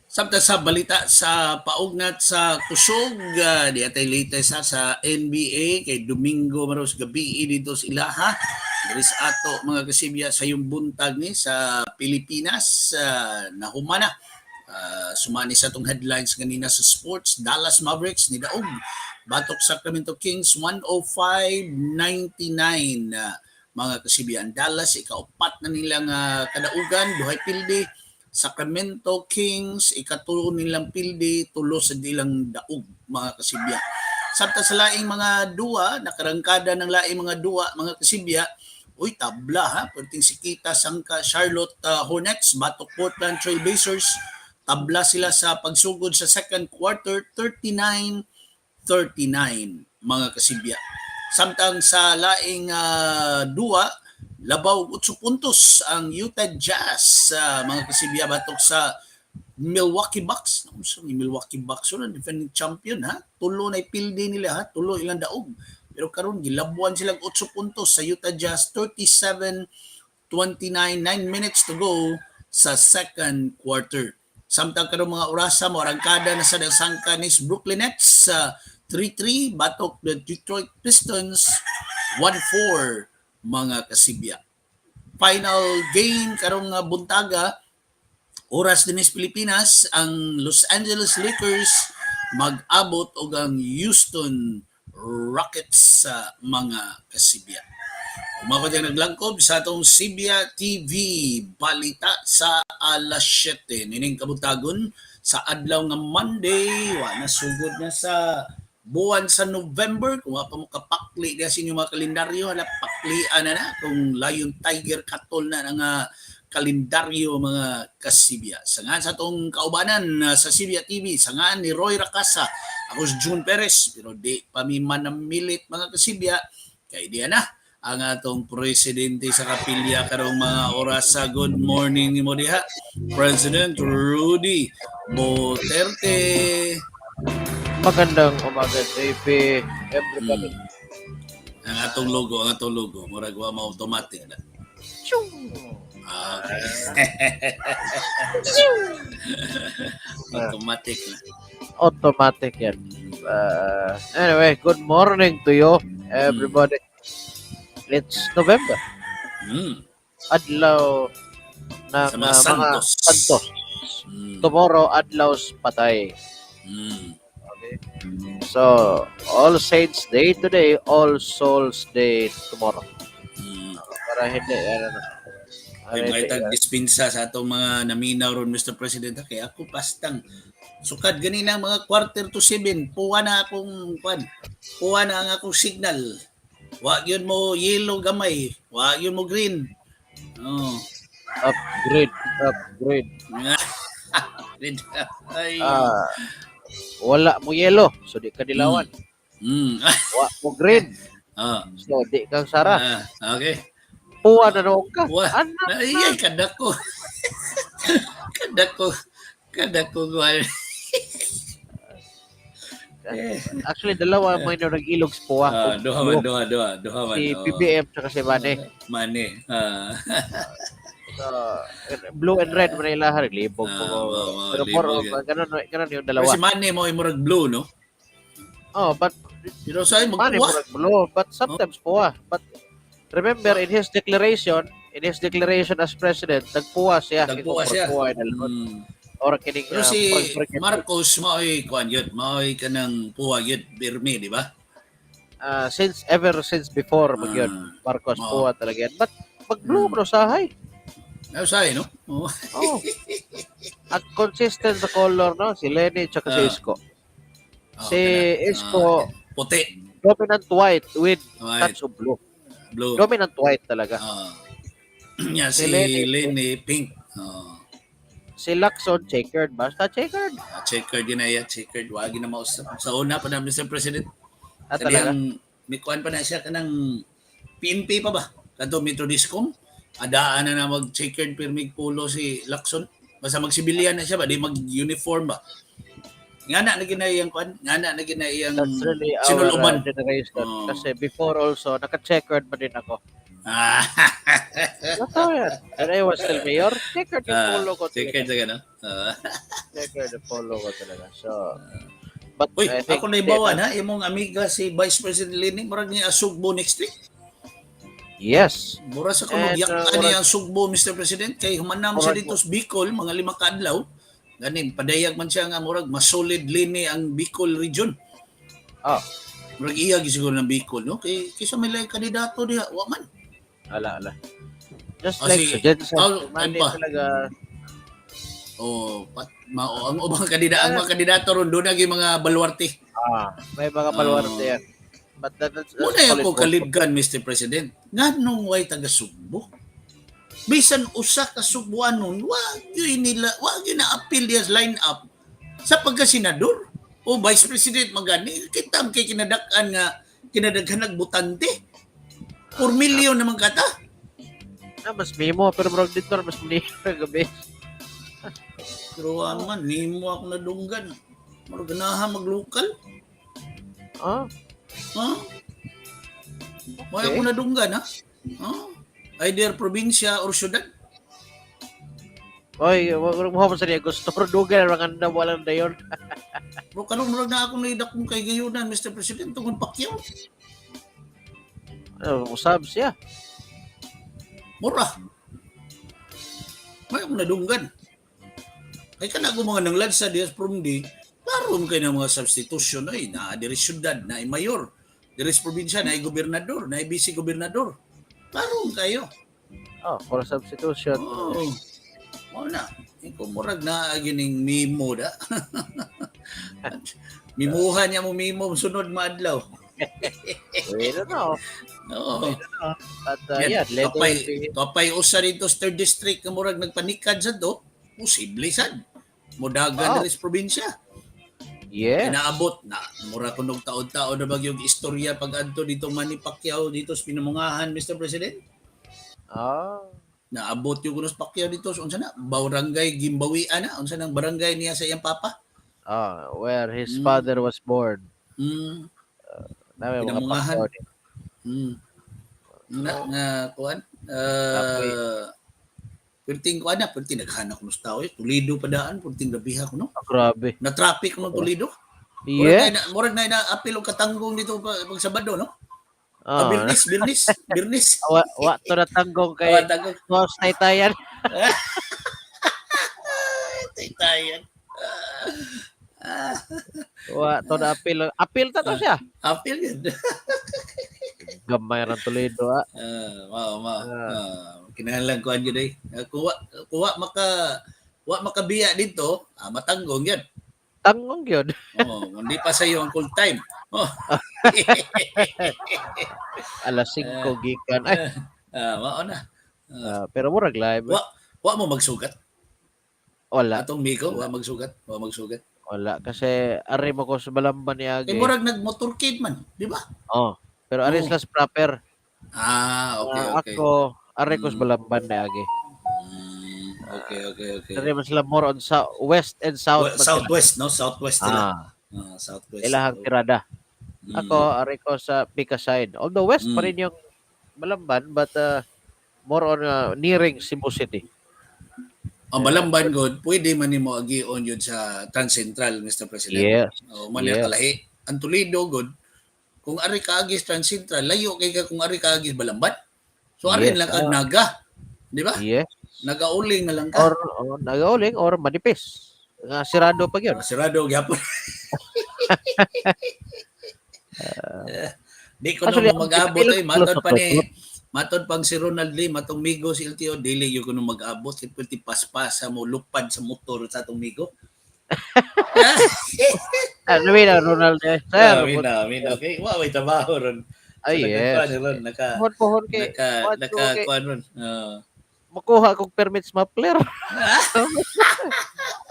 Samtang sa balita sa paugnat sa kusog, di atay latest ha, sa NBA kay Domingo maros gabi dito sa ilaha. Diri sa ato, mga kasibya, sa yung buntag ni sa Pilipinas, nahumana. Sumani sa atong headlines ganina sa sports, Dallas Mavericks ni daog batok Sacramento Kings 105-99, mga kasibya. Ang Dallas, ikaupat na nilang kadaugan, duhay pildi. Sacramento Kings, ikatulo nilang pildi, tulo sa ilang daog, mga kasibya. Samtang sa laing mga duwa, nakarangkada ng laing mga duwa, mga kasibya, uy, tabla ha, perting sikita sangka Charlotte Hornets, batok Portland Trail Blazers, tabla sila sa pagsugod sa second quarter, 39-39, mga kasibya. Samtang sa laing duwa, labaw 8 puntos ang Utah Jazz sa mga kasibya batok sa Milwaukee Bucks. Unsa ni Milwaukee Bucks yun, ang defending champion ha. Tulo na pildi nila ha, tulo ilang daog. Pero karon gilabuan silang 8 puntos sa Utah Jazz, 37-29, 9 minutes to go sa second quarter. Samtang karon mga orasa mo arangkada na sa sangka ni Brooklyn Nets sa 3-3 batok the Detroit Pistons 1-4, mga kasibya. Final game karong buntaga oras dinis Pilipinas, ang Los Angeles Lakers mag-abot og ang Houston Rockets sa mga kasibya. Umako dyan naglangkob sa atong Sibya TV balita sa alas 7. Nining kabuntagon sa adlaw nga Monday, wa na sugod na sa buwan sa November. Kung wa pa mo kapakli diya sa inyong mga kalendaryo, hala, paklian na na kung Lion Tiger Katol na ang kalendaryo, mga kasibya. Sangan sa atong kaubanan sa Sibya TV, sangan ni Roy Rakasa, ako si June Perez, pero di pa mi manamilit, mga kasibya, kay diya na ang atong presidente sa kapilya karong mga oras sa. Good morning nimo diha, President Rudy Duterte. Magandang umaga, JP. Everybody. Ang atong logo, murag wa mo automatic na. Chung! Ah, okay. Automatic na. Automatic yan. Anyway, good morning to you, everybody. It's November. Adlaw ng Sa mga mga Santos. Santos. Tomorrow, adlaw patay. Okay. So, All Saints Day today, All Souls Day tomorrow. Para hindi, ano na. Ay, Para mga hindi, itag dispensa sa atong mga naminaw ron, Mr. President. Kaya ako pastang sukad ganina mga 6:45, puwa na akong kwan. Puwa na ang akong signal. Wa yun mo yellow gamay, wa yun mo green. Oh. Upgrade, upgrade. Green. Ay. Ah, wala mo yellow, so di ka dilawan. Wa mo green, so di kang sara. Ah, okay. Puwa na noon ka. Puwa. Anak. Ay, ay, kadako. Kadako. Kadako. Kuwan. Eh. Actually, dalawa mo yung nag-ilog sa puwa. Ah, duha man, duha, duha, duha man. Si Oo. BBM tsaka si Mane. Mane. Ah. So, blue and red man ilahan, libog po. Ah, oo, Pero libog more yan. ganun, ganun yung Pero dalawa. si Mane mo ay murag blue, no? Oh, but Pero sa Mane magkuha. murag blue, but sometimes puwa. But remember, in his declaration as president, nagpuwa siya. Nagpuwa siya. Puwa na likod. Or kining Pero si Marcos mao'y kuan yun, mao'y kanang puwa yun, birmi, di ba? Since ever since before mag yun, Marcos oo. puwa talaga yan. But mag blue no sahay. Ay, usahay, no? Oo. Oh. At consistent sa color, no? Si Leni tsaka si Isko. Oh, Si kana. Isko, Ah, puti. dominant white with White, touch of blue. blue. Dominant white talaga. Ah. Yeah, Si si Leni, Leni, pink. Oh. Si Lacson, checkered. Basta checkered. Ah, checkered yun na yan, checkered. Wag na mausap. Sa una pa na, Mr. President. Ah, talaga? Kaniyang, may kuan pa na siya kanang PNP pa ba? Kadto Metro Discom. Adaan na na mag-checkered pirmig pulo si Lacson. Basta magsibilyan na siya ba? Di mag-uniform ba? Nga na ginayang kuan, nga na ginayang That's really our sinuluban. generation. Oo. Kasi before also, naka-checkered pa din ako. Ah, Totoo yan. When I was still mayor, checkered yung polo ko talaga. Checkered talaga, no? Ah. Checkered yung polo ko talaga. So, but Uy, I think ako na ibawan ha, imong amiga si Vice President Leni, murag niya Sugbo next week. Yes. Mura sa kuno And, yak ani ang Sugbo, Mr. President, kay humanam siya dito sa Bicol mga 5 ka adlaw. Ganin padayag man siya nga murag mas solid Leni ang Bicol region. Murag iya gyud siguro ng Bicol, no? Kay kaysa may laing kandidato diha, wa man. Ala, ala. Just Ah, like sige. sa Jensen, Ah, Mane ayun pa. talaga. Oh, pat, mao ang ubang kandida, ang mga kandidato ron doon naging mga baluarte. Ah, may mga baluarte yan. But that's Muna solid ako vote. kalibgan, Mr. President. Nganong way taga Sugbo? Bisan usa ka Sugbuanon, wa gyud nila, wa gyud na appeal diya sa line up sa pagka-senador o vice president magani kita kay kinadak-an nga kinadaghan botante. 4 million naman kata. Na, mas mimo, pero murag dito mas muli gabi. Pero ano man, nimo ako nadunggan. Murag ganahan maglokal. Ah, Ha? May ako nadunggan, ha? Ha? Either probinsya or syudad. Oy, wag mo sa niya gusto pero dugay ra nga walang dayon. Pero karon murag na akong naidakong kay gayunan, Mr. President, tungod Pacquiao. Ano, usab siya. Mura. May akong nadunggan. Kay kana ako mga nanglansa diya sa Promdi, klaro man kay ng mga substitution ay na diri syudad, na mayor, diri sa probinsya, na gobernador, na vice gobernador. Klaro man kayo. Oh, for substitution. Oo. Mao na. Ikaw murag na gining mimo da. Mimuha niya mo mimo sunod maadlaw. We don't know. Oo. But Yan, yeah, later Topay, will be- topay usa dito sa third district nga murag nagpanikad sad do. Posible sad. Modagan diri sa probinsya. Inaabot na mura kunog taod-taod na bagyong istorya pag adto dito Manny Pacquiao dito sa Pinamungahan, Mr. President. Naabot yung kuno sa Pacquiao dito sa unsa na barangay Gimbawian na unsa nang barangay niya sa iyang papa. Ah, where his father was born. Na may mga Pinamungahan. Pacquiao din. Na nga kuan perting kuan na perting naghanak kuno sa tao eh. Toledo pa daan perting gabiha kuno. Ah, grabe. Na traffic kuno Toledo. Murag na murag na apil og katanggong dito pag Sabado, no? Ah, Birnis, Birnis, Birnis. Wa wa to na tanggong kay Wa tanggong. Boss Taytayan. Taytayan. Wa to na apil. Apil ta to siya. Apil yun. Gamay ran Toledo ah. Ah, mao mao. Ah, kinahanglan kuan gyud eh. Ah, kuwa kuwa maka wa makabiya dito, matanggong yan. Tanggong gyud. Oh, hindi pa sa iyo ang full time. Oh. Alas 5 gikan. Ay, Ah, mao na. Pero murag live. Wa mo magsugat. Wala, Atong Miko, wa magsugat, wa magsugat. wala kasi ari mo ko sa Balamban ni Kay Age. murag nagmotorcade man, di ba? Oh, pero ari sila sa proper. Ah, okay, Ah, okay. Ako ari ko sa Balamban ni Age. Okay. Ari man sila more on sa west and south. Well, man sila. southwest, no? Southwest sila. Ah, Ah, southwest. ilahang tirada. Ako ari ko sa Pika side. Although west pa rin yung Balamban, but more on nearing Cebu City. Ang Balamban god, pwede man nimo agion yun sa Transcentral, Mr. President. Yes. O, man yes. Kalahi. Ang Toledo god, kung ari ka agis Transcentral, layo kay ka kung ari ka agis Balamban. So ari lang kag Naga. Di ba? Yes. Nagauling na lang ka. Or oh, nagauling or manipis. Nga sirado pa yun. Ah, sirado gyapon. Di ko Actually, na mag-abot ang ay matod pa ni close. Matod pang si Ronald Lee matong Migo si LTO dili gyud kuno mag-abot kay pwede paspas sa mo lupad sa motor sa atong Migo. Ano na Ronald eh. Sir, Amin na, amin. Okay, wa may trabaho ron. Ay, So, yes. nakakuan ron, naka Pohon pohon kay naka pohon naka kay kuan ron. Ah. makuha kog permits muffler.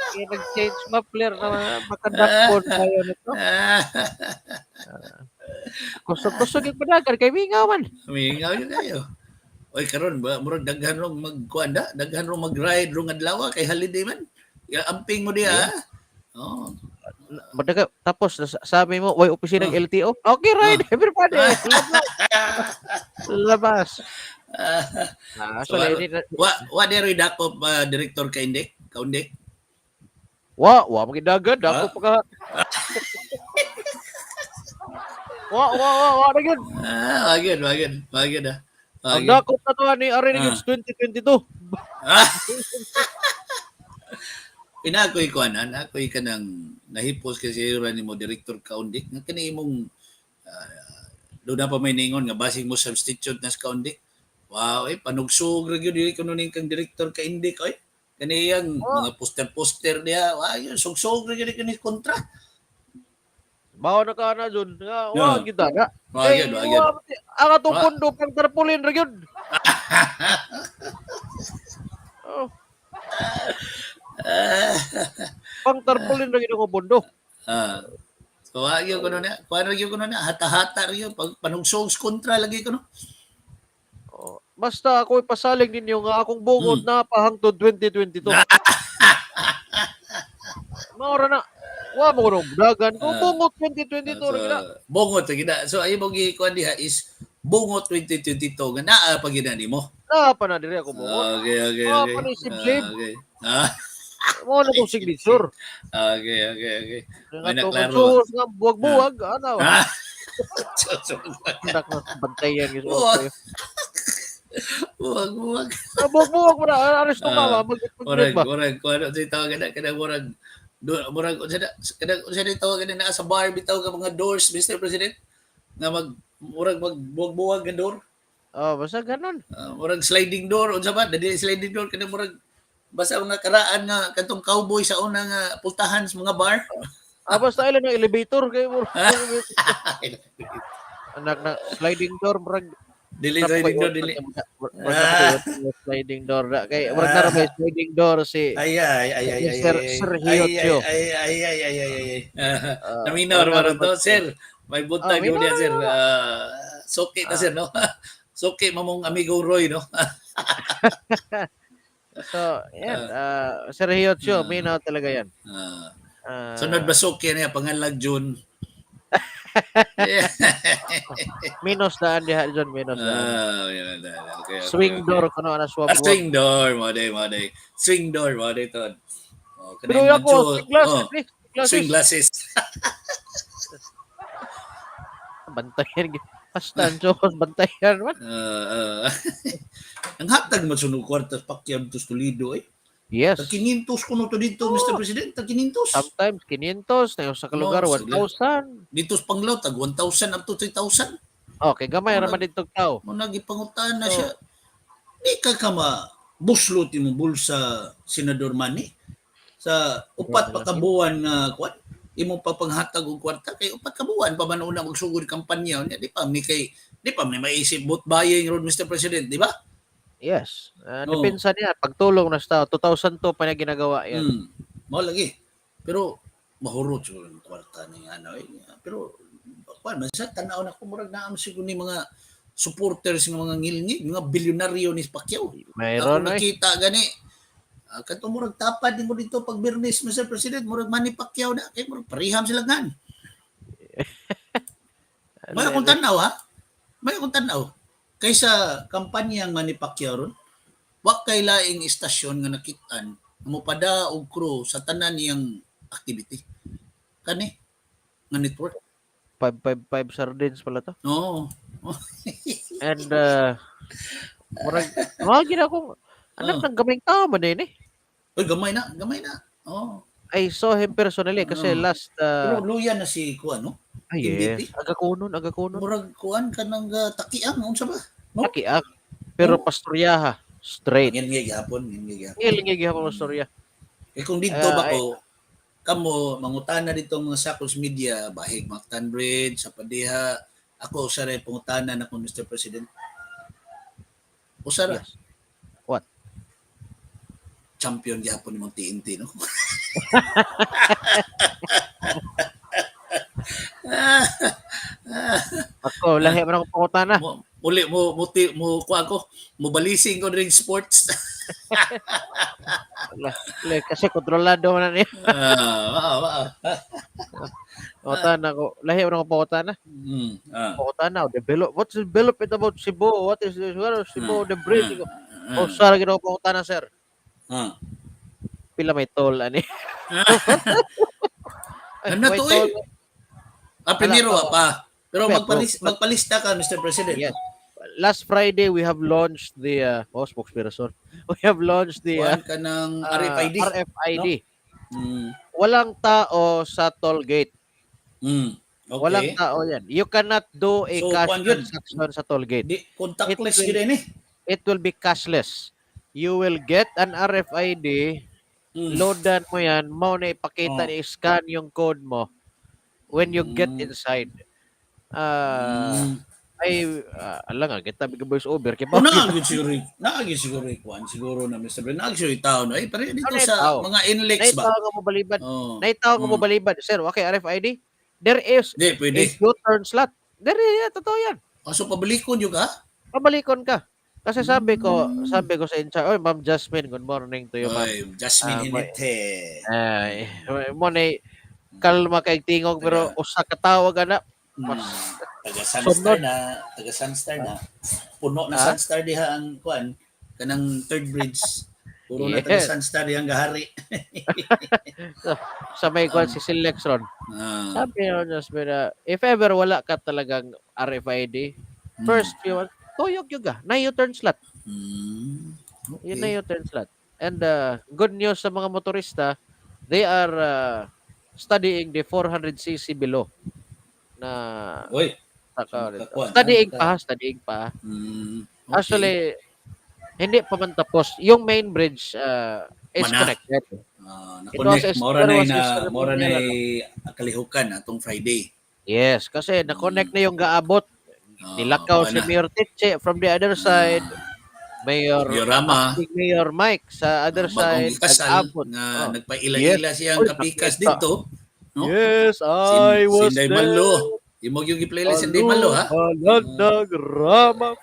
Kaya nag-change muffler na makadakpon kayo nito. Ah, Kusog-kusog yung padagan kay mingaw man. Mingaw yun kayo. Oy karon ba murag daghan rong magkuan da, daghan rong mag-ride rong adlaw kay holiday man. Ya, amping mo diha. Ah. Oh. Madaga, tapos sabi mo, way opisina ng LTO. Okay, ride everybody. Labas. Ah, Ah, So, actually, hindi na, wa wa diri dakop director ka indik, kaundik. wa, wa, magidagan. Dako Ah. pa ka. Wa, wa, wa, wa, na yun. Ah, wagid, wagid, wagid ah. Ang Wagid. dakop na to ni Arena Games 2022. Ah. Pinakoy ko anan, ako'y kanang nahipos kasi ra nimo director kaundik nga kani imong doon na pa may ningon nga basing mo substitute na sa kaundik. Wow, eh panugsog ra gyud dili kuno ning kang director ka indik oy. Kaniyang Oh. mga poster-poster niya, ayun, sugsog ra gyud kini kontra. Bawo na ka na dun. Nga, wa kita na. Wa Kay, gyud, wa gyud. wa, ang atong Wa. pundo pang tarpaulin ra gyud. Oh, pang tarpaulin ra gyud ang pundo. Ah. So wa gyud kuno na, kuan ra gyud kuno na, hata-hata ra gyud pag panugsog sa kontra lagi kuno. Oh, basta ako ipasalig ninyo nga akong bungot na pahangtod 2022. Maura na. Wa mo kuno dagan ko bungot 2022 So, ra gyud na. bungot ra gyud na. So ay mo gi kuan diha is bungot 2022 nga naa pa gyud na nimo. Naa pa na diri ako bungot. Okay, Ah, okay. pa ni sib-sib. Ah, okay. Ah, Mao na kong signature. okay. Nga May to naklaro. kung nga buwag-buwag ana. Ah. So, Anak na bantayan gyud. Buwag. Buwag, buwag. Buwag-buwag mo na aresto ka Ah, ba mag Murag, ba. murag, kuan ano sa tawag na kanang murag murag unsa na kanang unsa na tawag na naa sa bar bitaw ka mga doors, Mr. President, nga mag murag mag buwag-buwag nga door. Oh, basta ganun. Ah, murag sliding door unsa ba? Dili sliding door kanang murag basta mga karaan nga katong cowboy sa una nga pultahan sa mga bar. Ah, basta ilan ang elevator kay murag anak na sliding door murag Dili sliding door, dili. Murag na sliding door na kay murag na may sliding door si Ay ay ay ay ay. Sir ay, Sergio ay, Tio. ay ay ay ay ay ay. Ah, Ah, naminaw murag ra na to, sir. May buntag Ah, yun niya, minaw, sir. Ah, suki na, sir, no? Suki mamong amigo Roy, no? So, yan. Sergio Tio, minaw talaga yan. Ah, Ah, sunod ba suki niya pangalag June? Minus daan diha John, minus daan. Ah, yan, yan, yan. Okay, Swing okay. door kuno ana swab. Ah, swing door, mo day, mo day. Swing door, mo day to. Oh, Pero kanang ako, medyo- swing glasses, oh, eh, glasses. swing glasses. Bantayan. Basta ang Diyos, bantayan man. Ah, ah. Ang hatag man sunog kwarta Pacquiao to Toledo eh. Yes. Tag 500 kuno to dito, Mr. President, tag 500. Sometimes 500, na sa lugar No, sige. 1,000. Dito sa Panglao tag 1,000 up to 3,000. Okay, gamay ra man dito tao. Mo nagipangutan na So- siya. Di ka ka ma buslot imong bulsa, Senador Manny, sa upat pa ka buwan nga kuan imong papanghatag og kwarta kay upat ka buwan pa man una magsugod kampanya niya, di pa ni kay di pa man maisip vote buying ron, Mr. President, di ba? Yes. Ah, Oo. depensa niya pagtulong na sa tao 2002 pa niya ginagawa yan. Mao lagi. Pero mahurot siguro ang kwarta ni ano eh. Pero kuan man sa tan-aw na ko, murag naam siguro ni mga supporters ng mga ngilngig, mga bilyonaryo ni Pacquiao. Ako Mayroon eh. nakita gani. Ah, kato murag tapad nimo dito pag Biyernes, Mr. President, murag Manny Pacquiao na kay murag pariham sila ngan. May akong tan-aw ha. May akong tan-aw. Kaysa kampanyang Manny Pacquiao ron, wa kay laing istasyon nga nakit-an mopada og crew sa tanan niyang activity. Kani nga network. 555 sardines pala to. Oo. And murag mga gina akong anak Oh. ng gamay tao man din eh. Uy, gamay na, gamay na. Oo. I saw him personally kasi Oh. last Pero luya na si kuan, no? ay, MVP? yes. Aga kunon, aga kunon. Murag kuan kanang takiang unsa ba? No? Laki ah. Pero Oh. pastoryaha straight. Ngin gihapon, ngin gihapon. Ngiling gihapon pastorya. Eh kung dito Ah, ba ko, kamo mangutana dito ang mga Sakos Media, bahig Mactan Bridge, sa Padiha, ako usa ra pangutana na ko, Mr. President. Usa ra. Yes. What? Champion gihapon nimong TNT, no? Ako lahi man akong pangutana. Mo uli mo mo ti, mo kuha ko, mo balising ko ring sports. Lahi, kasi kontrolado man na niya. Ah, ah, ah. Pangutana ko. Lahi man akong pangutana. Pangutana, oh, develop. What's development about Cebu? What is this? What is Cebu? The bridge. Oh, sir, ginawa pangutana, sir. Pila may toll ani. Ay, Ano may to toll. eh? Ah, primero Wala pa. pa. Pero Okay, magpalista ka, Mr. President. Yes. Last Friday we have launched the oh, spokesperson. We have launched the Kuhan ka ng RFID. RFID. Walang tao sa toll gate. Okay. Walang tao yan. You cannot do a So, cash kuwan yun. transaction sa toll gate. Di, contactless It will- yun eh. It will be cashless. You will get an RFID, loadan mo yan, mao na ipakita Oh. ni scan yung code mo when you get inside. Ah, ay, ala nga kita big voice over kay O naa gyud siguro, naa gyud siguro kuan siguro na, Mr. Ben, naa gyud tao no. Ay, pero dito Naay sa tao. mga NLEX Naay ba. tao nga mobalibad. Oh. Naay tao nga mobalibad. "Sir, okay RFID?" There is Di a pwede. U-turn slot. There is, totoo yan. Oh, so pabalikon gyud ka? Pabalikon ka. Kasi sabi ko sa in charge, "Oy, Ma'am Jasmine, good morning to you, ma'am." Oy, Jasmine Ah, Hinete. Ay, mo na kalma kay tingog pero usa ka tawag ana. Mas Taga Sunstar sunod. Na, taga Sunstar na. Puno na Ha? Sunstar diha ang kuan kanang third bridge. Puro na taga Sunstar dihang gahari. Sa may kuan si Silex ron. Sabi ni Jasmine na if ever wala ka talagang RFID, first few months, tuyok gyud ka. Na U-turn slot. Yun na U-turn slot. And good news sa mga motorista, they are studying the 400 cc below na Oy, saka makakuan, studying ah, pa, studying pa. Actually, hindi pa man tapos. Yung main bridge is Mana. Connected. Na It was connect a mora there na was a na mora na ceremonial ano. kalihukan atong Friday. Yes, kasi na-connect na yung gaabot. Nilakaw Kuan si na. Mayor Teche from the other side. Mayor Mayor Rama. Acting Mayor Mike sa other Bagong side gikasal nag-abot. nga nagpaila-ila siyang Uy, kapikas nakita. dito. No? Yes, I was Sinday there. Malo. Imo yung gi-playlist Sinday Malo ha. Alandag Rama.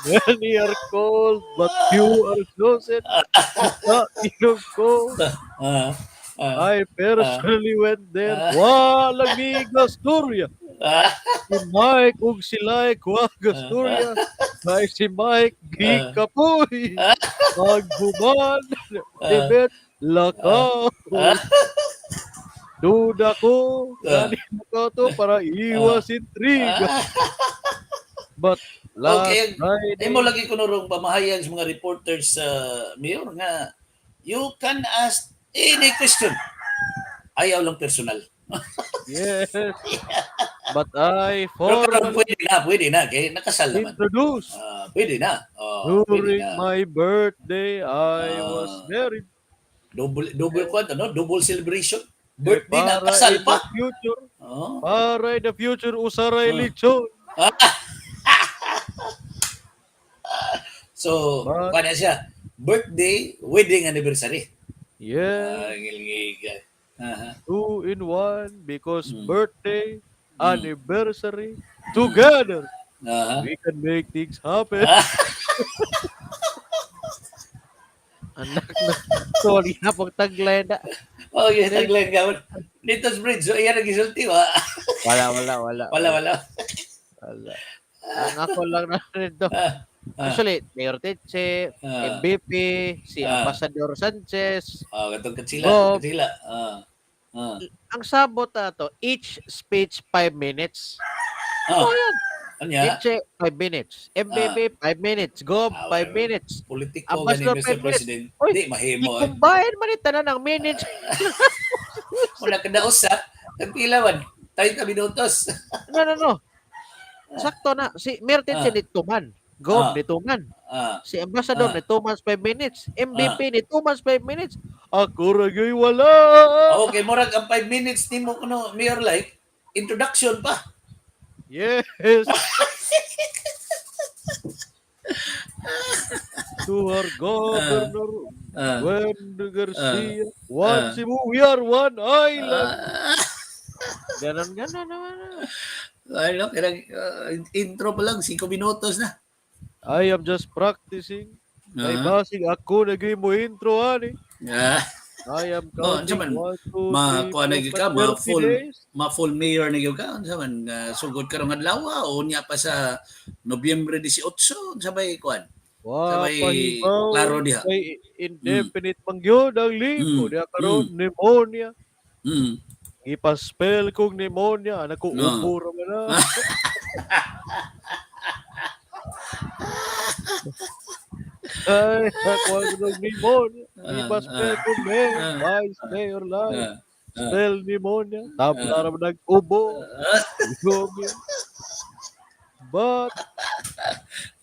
Many are called, but few are chosen. Sa ilog ko, I personally went there. Walang migasturya. Si Mike ug si Like Wagasturia. Kay si Mike gikapoy. Paghuman, debet lakaw. Duda ko, gani ko to para iwas intriga. But last Friday, Imo lagi ko nurong pamahayag sa mga reporters sa mayor nga you can ask any question. Ayaw lang personal. Yes. But I Pero karon formally pwede na kay nakasal naman. introduced Ah, pwede na. Oh, pwede during na. my birthday, I was married. Double double kwan ano, double celebration. Birthday na Para kasal in pa. the future, Oh. para in the future, usaray lechon. So, But kwan na siya. Birthday, wedding anniversary. Yeah, Ah, gilgigan. Aha. two in one because birthday, anniversary, together we can make things happen. Anak na. Sorry na pag tagline na. Oh, yung tagline ka. Dito sa bridge, so iyan ang gisulti wa. Wala, wala, wala. Wala, wala. Wala. Ang ako lang na nito. Actually, Mayor Teche, MVP, si Ambassador Sanchez, Ah, katong katsila, Bob. Katsila. Ang sabot na to, each speech 5 minutes. Oh, yan. Anya? Teche, 5 minutes. MVP, 5 minutes. Gob, 5 well, minutes. Politiko gani Ambassador, Mr. 5 minutes. President. Oy, Di mahimo eh. I-combine man ni tanan ang minutes. Wala ka na usa. Tagpila man. 30 minutos. No. Sakto na. Si Mayor Teche ni tuman. Gob ni tuman. Si Ambassador ni 2 months 5 minutes. MVP ni 2 months 5 minutes. Ako ra gyud wala. Okay, murag ang 5 minutes nimo kuno Mayor like introduction pa. Yes. To our governor, Wendy Garcia, one Cebu, we are one island. Ganon, ganon naman. Ano, kailang, intro pa lang, 5 minutos na. I am just practicing. Kay basig ako na mo intro ani. I am Oh, unsa counting man, 1, 2, ma 3, kuha na 4, gyud ka, ma 30 full days. Ma full mayor na gyud ka, unsa man sugod karong adlaw o unya pa sa Nobyembre 18, unsa bay kuan? Wa Sa may pahibaw, klaro diha. kay indefinite man gyud ang lipo diha karon pneumonia. Ipa-spell kong pneumonia, anak ko No. ubo ra man na. Ay, ako ang pneumonia. Ipa-spell ko mayor, vice mayor lang. Spell pneumonia. Tabla ra man nag-ubo. Pneumonia. But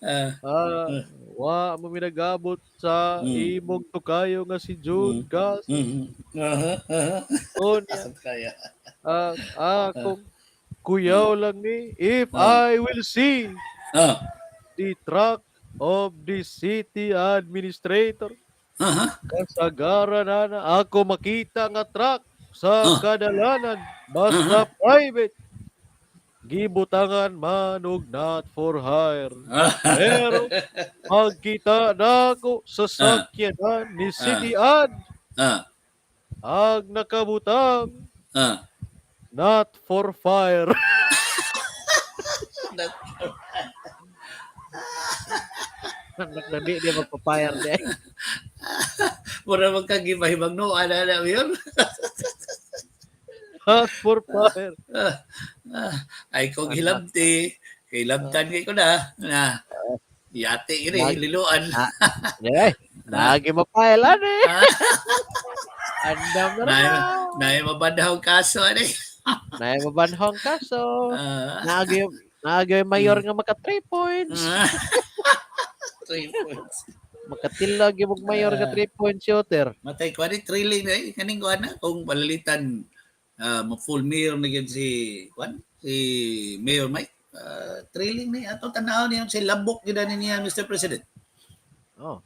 Ah, wa mo minagabot sa imong tukayo nga si Jude Gas. Aha, aha. Unya, Kaya. ang akong kuyaw lang ni if I will see the truck of the city administrator, kasagaran na na ako makita nga truck sa kadalanan basta private, gibutangan man og not for hire, pero pagkita nako sa sakyanan ni City Ad ag nakabutang not for fire. Nagdali di magpa-fire di. Mura magkagibahibang no, ana na yun. Not for fire. Ay kong hilabti, kay labtan kay ko na. Na. Yate gini, liluan. Eh, lagi mapile ani. Andam na Nay, na. Nay mabandahong kaso ani. Nay mabanhong kaso. Naagi mayor nga maka 3 points. 3 points. Makatilag yung mayor nga 3 points shooter. Matay ko ani thrilling na eh. Kaning ko ana kung palalitan mo full mayor na gyud si kuan si Mayor Mike. Thrilling ni ato tanaw niya si labok gyud ani niya, Mr. President. Oh.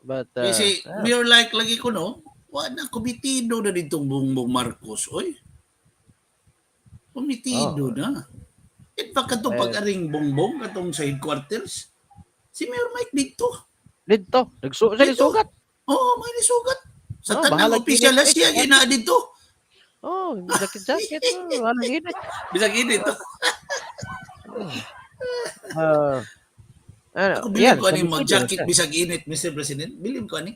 But Kasi mayor like lagi ko no, wa na komitido na ditong Bongbong Marcos, oy. Komitido na. In fact, katong Eh. pag-aring Bongbong katong sa headquarters, si Mayor Mike dito. Dito, sa Dito. nisugat. Oo, may nisugat. Sa Oh, tanang bahalag opisyal init. siya gina dito. Oh, jacket jacket. Oh, walang init. Bisag init. Ano, Ako bilib yan, ko ani komitido mag-jacket siya. bisag init, Mr. President. Bilib ko ani.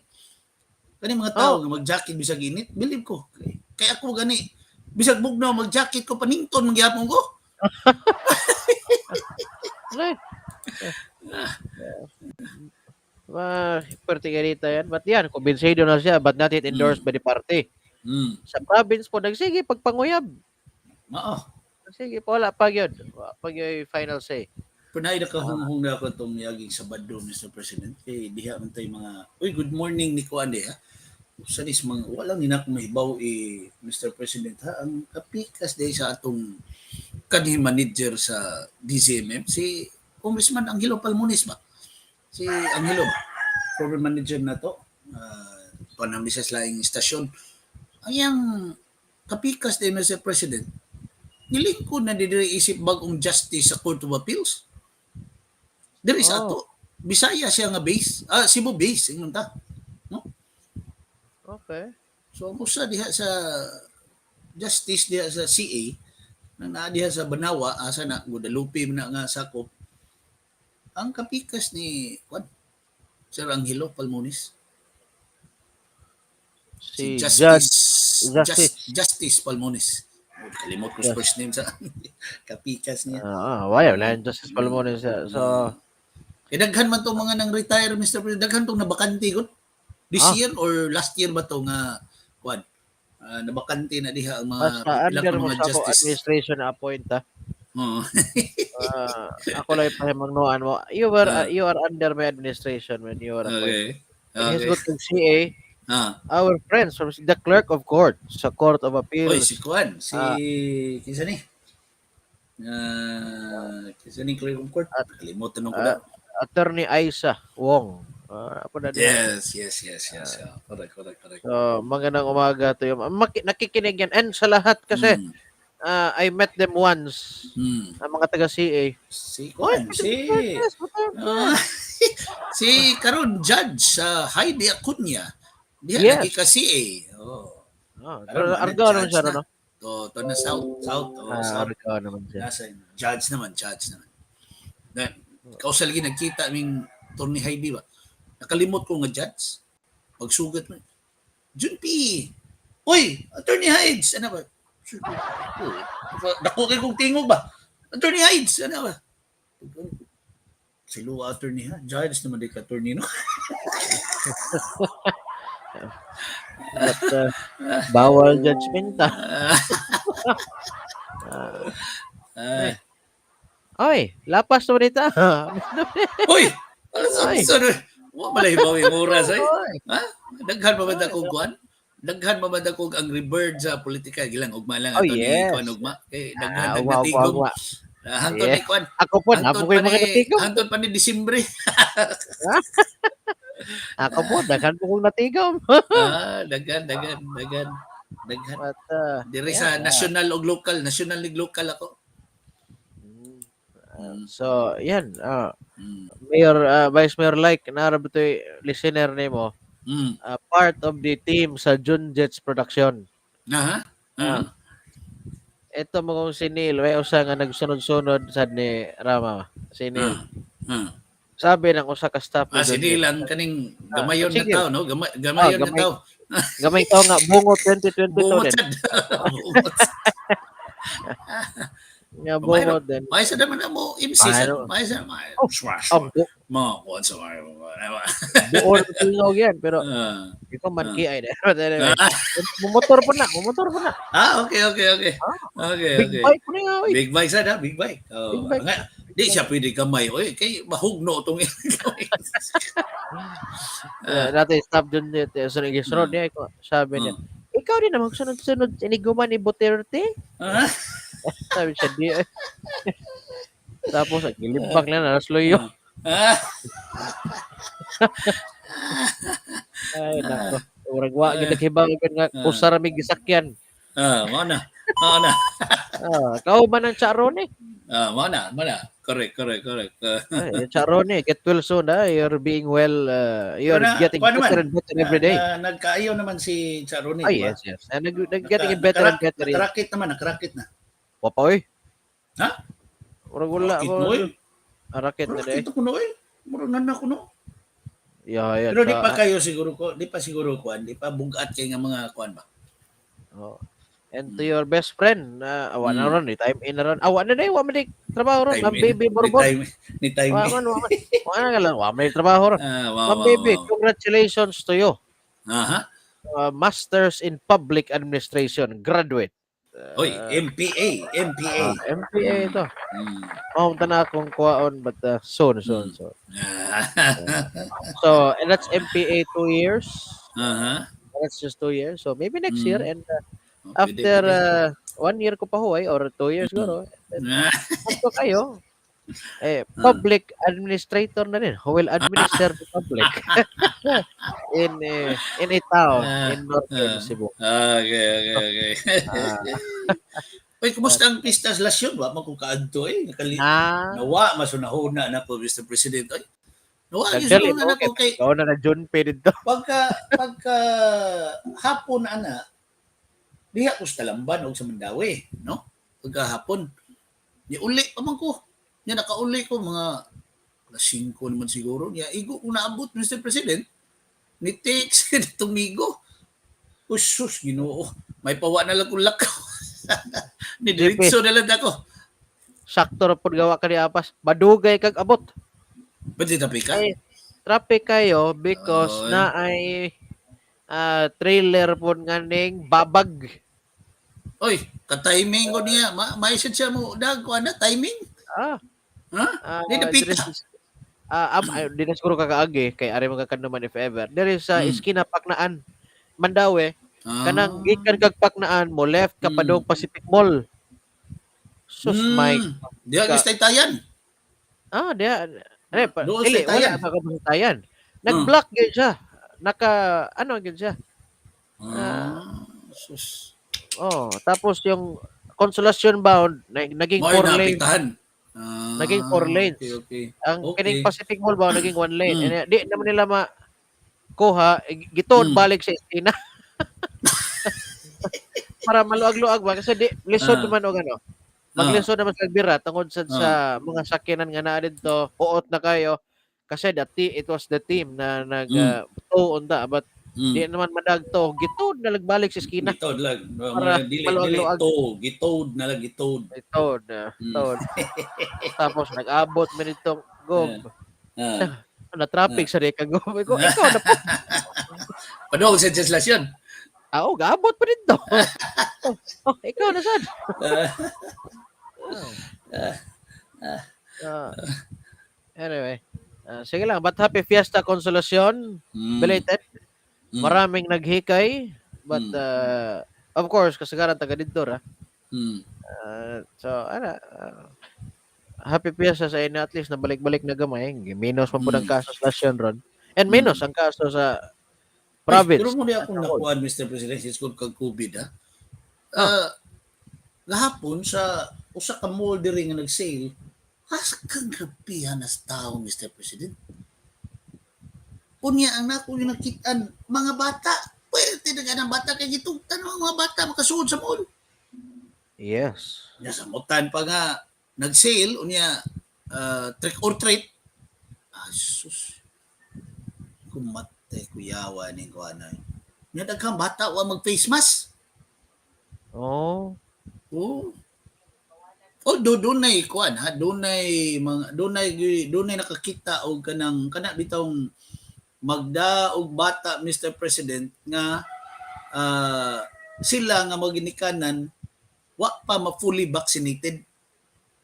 Kani mga tao nga mag-jacket bisag init, bilib ko. Kaya ako gani bisag bugnaw mag-jacket ko panington magyapon ko. Ano eh? Ma, perti ganito yan. But yan, kumbinsido na siya, but not yet endorsed by the party. Sa province po, nagsige, pagpanguyab. Oo. Sige po, wala pa yun. Wala pa yun final say. Pero naay nakahunghong na ako itong miaging Sabado, Mr. President. Kay diha man tayo mga, uy, good morning ni Kuan diha. Sa dis mga, walang ni na mahibaw eh, Mr. President ha. Ang kapikas diha sa atong kanhi manager sa DZMM, si Congressman Angelo Palmones ba? Si Angelo ba? Former manager na to. Panami sa laing istasyon. Ang iyang kapikas diha, Mr. President, nilingkod na diri isip bagong justice sa Court of Appeals. Diri sa ato. Bisaya siya nga base. Ah, Cebu base ingon ta. No? Okay. So ang usa diha sa justice diha sa CA nang naa diha sa Banawa asa na Guadalupe man na nga sakop ang kapikas ni kwan Sir Angelo Palmones, Si, si Judge Justice Justice. Justice Palmones. Oh, kalimot ko sa first name sa kapikas niya. Ah, wala wala yung Justice Palmones siya. So, Eh, daghan man tong mga nang retire, Mr. President. Daghan tong nabakante gud. This year or last year ba to nga kwan? Nabakante na diha ang mga basta pila under ka mo mga sa ako justice. administration na appoint ah. Oo. Ah, ako lang yung pahimangnoan mo. You are under my administration when you were appointed. Okay. And he's Okay. good to CA, our friends from the clerk of court sa Court of Oy, Appeals. si kwan, si kinsa ni? Kinsa ni clerk of court? Kalimutan ko na. Attorney Aisa Wong. Ako na din. Yes. Correct. So, magandang umaga to yung nakikinig yan. And sa lahat kasi, I met them once, ang mga taga CA. Si kwan, si si karon judge sa Heidi Acuña. Diha lagi ka CA. Oh. Oh, Karon man, Argao naman judge siya, na. no? To na South, oh, Ah, South. Argao naman siya. Nasa judge naman, judge naman. Then, kausal lagi nagkita ming Tony Heidi ba? Nakalimot ko nga judge. Pagsugat mo. Jun P. Uy, Attorney Hides. Ano ba? Dako kay kong tingog ba? Attorney Hides. Ano ba? Silo attorney ha. Judge naman di ka attorney no. But, bawal judgment ah. Ah, Oy, lapas naman ita. Uy! Ano sa Ay. sa wa malay ba yung oras ay? Oy. Ha? Daghan pa ba akong kuan? Daghan pa ba akong Angry Bird sa politika gilang ugma lang Oh, ato ni yes. kuan ugma kay daghan Ah, nag ugma, ugma, natigom. ugma. Ah, hangtod ni kuan. Ako po, Hangtod ako pa ko'y mga ni natigom. hangtod pa ni Disyembre. Ako po, daghan po kong natigom. Ah, daghan daghan daghan daghan. But, Diri sa yeah. national og local, national ug local ako. So, yan. Mayor, Vice Mayor like, naarab ito'y listener nimo. Part of the team sa June Jets production. Aha. Ah. Ito mo kung si Neil, may usa nga nagsunod-sunod sad ni Rama. Si Neil. Sabi ng usa ka staff ni Ah, si Jun Neil Jets. ang kaning gamayon na sige. tao, no? Gamayon Ah, na gamay. tao. Gamay to nga bungo 2022 Bungot din. sad. Bungot. Nga bungo din. May sa naman na mo MC sa. Ano? May sa may. Oh, Smash. Oh, Mga kuan sa mga. buo na tingog yan pero Ah. ikaw man kiay na. But anyway, mumotor po na, mumotor po na. Ah, okay. Okay, Big okay. bike po na nga, oy. Big bike sad ha, big bike. Oh, Big bike. Nga, di siya pwede kamay oy kay mahugno tong kamay. Natin stop dun dito. So, nag-sunod niya, ikaw, sabi niya, ikaw din naman sunod-sunod iniguman ni Duterte. Ah, Sabi siya, di. Tapos, gilimbak na, nasloyo. ah, Ay, nako. Murag wa gid naghibang nga usa ra may gisakyan. Ah, mao na. Mao na. Ah, kauban ang Charone. Ah, mao na, mao na. Correct, correct, correct. Ay, Charone, get well soon, ah. You're being well, you're Pero na- getting kuwan naman. better and better every day. Na, nagkaayaw naman si Charone, Ah, di ba? yes. And nag getting better and better. Nakarakit naman, nakarakit na. Wa pa oy. Ha? Murag wala Rakit ko. no, oy. Ah, rakit na Rakit day. ako no, oy. Murag na ko no. Yeah. Pero di pa kayo siguro ko, di pa siguro kuan, di pa bugat kay nga mga kuan ba. Oh. And to your best friend, awa na ron, ni time in na ron. Awa na day, wa man di trabaho ron, Time Ma'am in. Baby Ni Borbor. time, ni time Wa in. man, wa man. Wa na lang, wa man di trabaho ron. Ah, wow, Ma'am wow, Baby, wow. congratulations to you. Aha. Masters in Public Administration, graduate. Oy, MPA, MPA. Ah, MPA ito. Maunta na akong kuwaon but soon, soon, soon. So, and that's MPA 2 years. Aha. That's just 2 years. So, maybe next year and Oh, pwede, after pwede. 1 year ko pa huway or 2 years guro. Ah. Ako kayo. Eh, public administrator na rin who will administer the public in a town in Northern Cebu. Okay. Uy, kumusta ang Pistas Lasyon? Wa man ko kaadto eh. Nawa masunahuna na ko Mr. President. Oy. Nawa gyud Actually, na ko kay Ikaw na na John P. dito. pagka hapon ana diha ko sa Talamban og sa Mandawi, no? Pagka hapon ni uli pa man ko. Nya nakauli ko mga alas 5 naman siguro. Nya igo ko naabot Mr. President. Ni text ni tumigo. Usus, Ginoo. May pawa na lang kong lakaw. Ni diretso na lang ako. Sakto ra pud gawa ka ni Apas. Madugay kag abot. Pwede tapi ka? Ay, traffic kayo because Oy. na ay trailer pud nga ning babag. Oy, ka-timing ko niya. May siya mo dag ko ana timing. Ha? Di napita. Ay, di na siguro kakaagi kay ari mga naman if ever. There is sa iskina Paknaan, Mandaue, kanang gikan kag Paknaan mo left ka padung Pacific Mall. Sus my Diha gyud sa tayan. Ah, diha. Eh, pa, Doon sa dili, wala Tayan. ka kabutayan. Nag-block gyud siya. Naka ano gyud siya. Ah, sus. Oh, tapos yung Consolacion bound naging Mo'y 4 lanes. naapektahan. Ah, Naging 4 lanes. Okay. Ang kining Pacific Mall bound naging 1 lane. And, di naman nila makuha, gituon balik sa esquina. Para maluag-luag ba kasi di lisod naman og ano. Maglisod naman sa bira tungod sad sa mga sakyanan nga naa didto, huot na kayo kasi it was the team na nag tow unta but di naman madagto, gituod na lang balik sa esquina. Gituod lang. Para Mga dili maluag-luag. to, gituod na lang gituod. Gituod, gituod. Tapos nag-abot man itong gob. Na traffic sa di ka gob. Ikaw na po. Padung sa legislasyon. Ah, oh, gaabot pa dito. Oh, ikaw na sad. Anyway, sige lang. But happy Fiesta Consolacion. Belated. Maraming naghikay. But, of course, kasagaran taga didto ra. So, ana, happy Fiesta sa inyo. At least nabalik-balik na gamay. Minus man pud ang kaso sa nasyon ron. And minus ang kaso sa province. Pero mao akong as a whole. nakuan, Mr. President, since kung kag COVID ha. Oh. Gahapon sa usa ka mall diri nga nag-sale, has kang grabihan nas tao, Mr. President. Unya ang nako yung nakitaan, mga bata, pwede na ng bata kay gitugtan ang mga bata makasuod sa mall. Nya samutan pa nga nag-sale unya trick or treat. Ah, sus. Kumatay kuyawa ning kuana. Nya daghang bata wa mag face mask. Oh. Oh. Oh, do dunay kuan ha, dunay mga dunay dunay nakakita og kanang kana bitawng magda og bata, Mr. President, nga sila nga maginikanan wa pa ma fully vaccinated.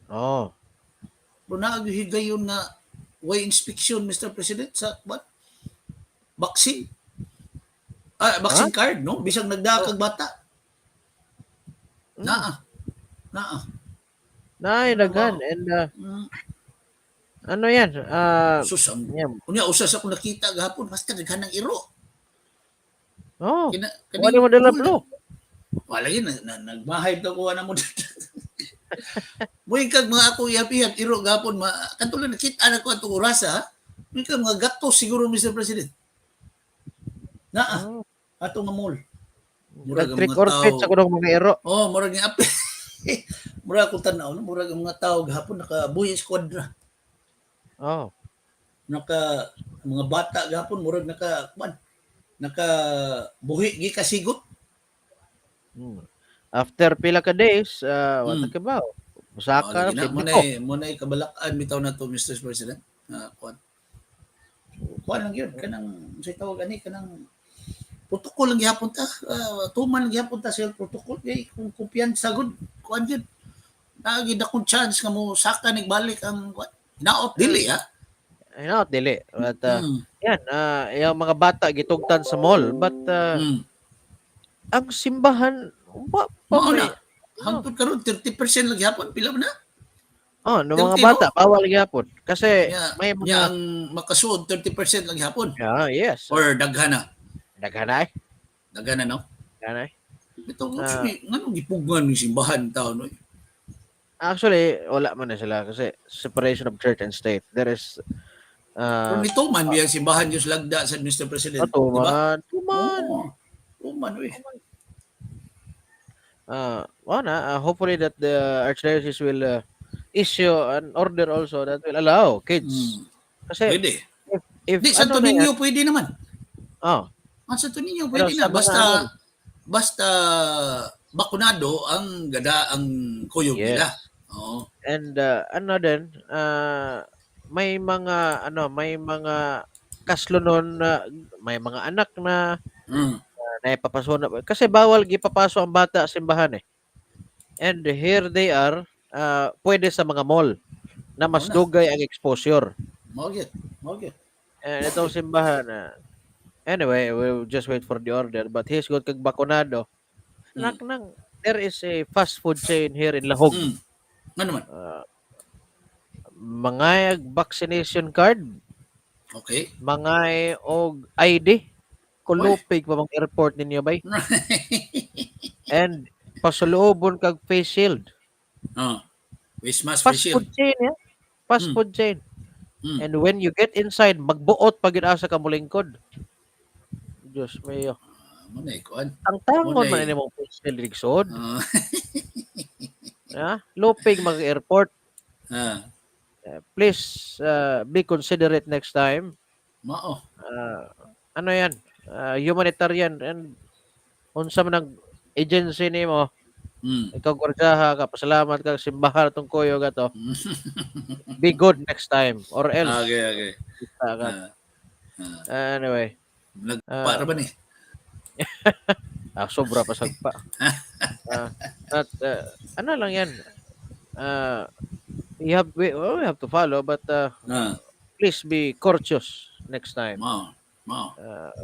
Pero naa gyud higayon nga way inspection, Mr. President, sa what? Vaccine. Ah, vaccine card, no? Bisag nagdaa kag bata. Naa. Naa. Nay, daghan. And ano yan? Sus, ang Yan. Unya usa sa akong nakita gahapon basta daghan ng iro. Oh. Kina, Wala mo dala bro. Wala yun, na, nagmahay to kuha na mo. Muy kag mga ako ihap-ihap iro gahapon ma katulad nakita na ko atong orasa ha. Muy kag mga gatos siguro, Mr. President. Naa ato nga mall. Murag ang Nag-trick mga or treat tao. sa kunong mga iro. Oh, murag ni ape. Murag akong tan-aw, no? Murag ang mga tao gahapon nakabuhi eskuadra. Naka mga bata gahapon murag naka kuan naka buhi gi kasigot. After pila ka days, wala ka ba? Musaka, Oh, lagi na, pindi mo ko. na mo na kabalakan bitaw na to, Mr. President. Kuan. Kuan lang yun kanang unsay tawag ani kanang protocol lang gihapon ta. Tuman lang gihapon ta sa health protocol kay kung kumpiyansa gud kuan yun. Naa gyud akong chance nga mo saka nagbalik ang kuan. Hinaot dili ha. Ay, no, dili. But, yan, yung mga bata gitugtan sa mall. But, ang simbahan, wa pa Mao may na. Hangtod karon 30% lang gihapon pila man na. Oh, no mga 30, bata bawal gyapon kasi Nya, may mga nya ang makasuod 30% lang gihapon. Yeah, yes. Or daghan na. Daghan na eh. Daghan na no. Daghan na eh. Ito, nganong gipugngan ni simbahan tao no? Actually, wala man na sila kasi separation of church and state. There is Pero nito man biyang simbahan Diyos lagda sa Mr. President. Oh, Di ba? tuman, tuman. Oo. Tuman oy. Wala, hopefully that the archdiocese will issue an order also that will allow kids. Kasi Pwede. if Di, Santo ano na yan, Niño pwede naman. Oh, Ang Santo Niño Pero pwede sa na. mga Basta ano- basta bakunado ang gada ang kuyog nila. Oo. And ano din, may mga ano, may mga kaslonon na may mga anak na naipapaso na kasi bawal gipapaso ang bata sa simbahan eh. And here they are, pwede sa mga mall na mas Mao na. dugay ang exposure. Mao gyud. Mao gyud. And itong simbahan na anyway, we'll just wait for the order but he's good kag bakunado. Nak nang there is a fast food chain here in Lahug. Ano man? Mga vaccination card, mga og ID, kulupig pa bang airport ninyo bay? And pasuluobon kag face shield. Oh. Face mask, Fast face shield. food chain, yeah. Fast food chain. And when you get inside, magbuot pag asa ka molingkod. Diyos mio. Ah, mo na kuan. Tangtangon Mo na man eh. ini mong face shield igsoon. Ha? Lupig mag airport. Please be considerate next time. Mao. Ano yan? Humanitarian and unsa man ang agency nimo, ikaw gwardiyaha ka, pasalamat ka simbahan atong kuyog ato. Be good next time or else. Okay. Kita ka. Anyway. Nagpa ra ba ni? Sobra pa sagpa. At ano lang yan. We have to follow, but please be courteous next time. Mao. Mao.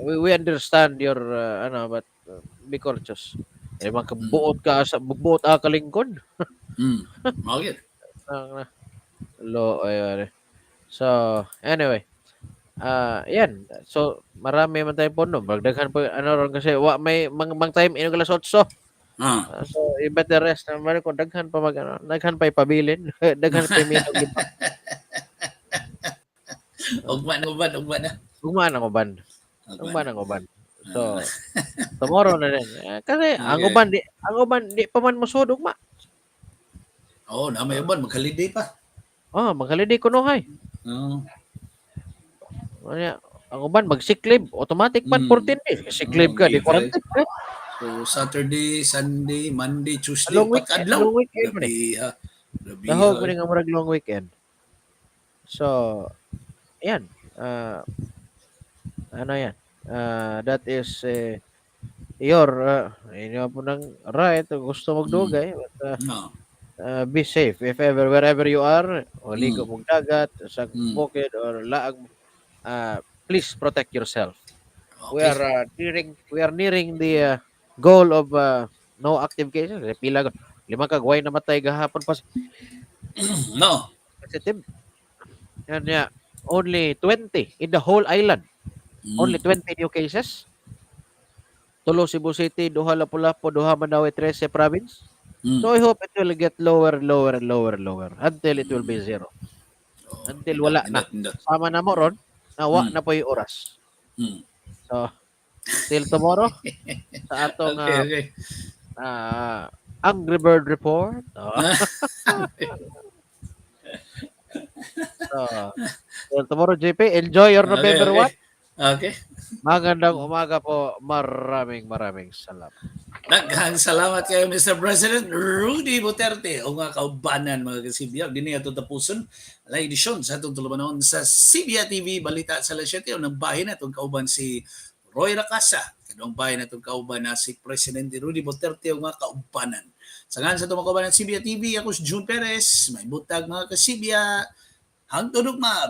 We understand your ano, but be courteous. Eh makabuot ka sa buot ka kalingkod. Mao gyud. Ang lo ay ay. So, anyway. Ah, yan. So, marami man tayong pondo. Magdaghan pa ano ron kasi wa may mang time inog alas 8. So, you better rest naman kung daghan pa mag ano, daghan pa ipabilin, daghan pa minog iba. Ugma na uban, ugma na. Ugma na uban. Ugma Ugma na. na uban. So, tomorrow na din. Eh, kasi ang uban di pa man mosud ugma. Oh, na may uban, mag-holiday pa. Oh, mag-holiday kunohay. Oo. Ano, ang uban mag sick leave, automatic man 14 days. Sick leave Oh, ka, di give quarantine ka. So Saturday, Sunday, Monday, Tuesday, Long weekend, pagkadlaw. long weekend man eh. Grabe ha. Grabe Dahog ha. man nga murag long weekend. So, ayan. Ano yan? That is your inyo po ng right kung gusto magdugay, but No. be safe if ever, wherever you are, o ligo mong dagat sa bukid or laag, please protect yourself. We are nearing the goal of no active cases. Eh, pila lima ka guway namatay gahapon pa No. positive. And yeah, only 20 in the whole island. Only 20 new cases. Tulo Cebu City, duha Lapu-Lapu, duha Mandaue, 13 province. So I hope it will get lower, lower, lower, lower until it will be zero. Oh, Until wala na. Indot, indot. Sama na mo ron, na wa na po'y oras. So, till tomorrow sa atong Angry Bird Report. Oh. So, till tomorrow, JP, enjoy your November 1. Magandang umaga po. Maraming maraming salamat. Daghang salamat kayo, Mr. President Rudy Duterte, o nga kaubanan, mga kasibya. Dini ato tapuson ang edisyon sa atong tulumanon sa Sibya TV Balita sa alas 7. Unang bahin atong kauban si Roy Racasa. Kanong bahin atong kauban na si Presidente Rudy Duterte o nga kaubanan. Sa ngan sa atong mga kaubanan Sibya TV, ako si June Perez. May butag, mga kasibya. Hangtod ugma.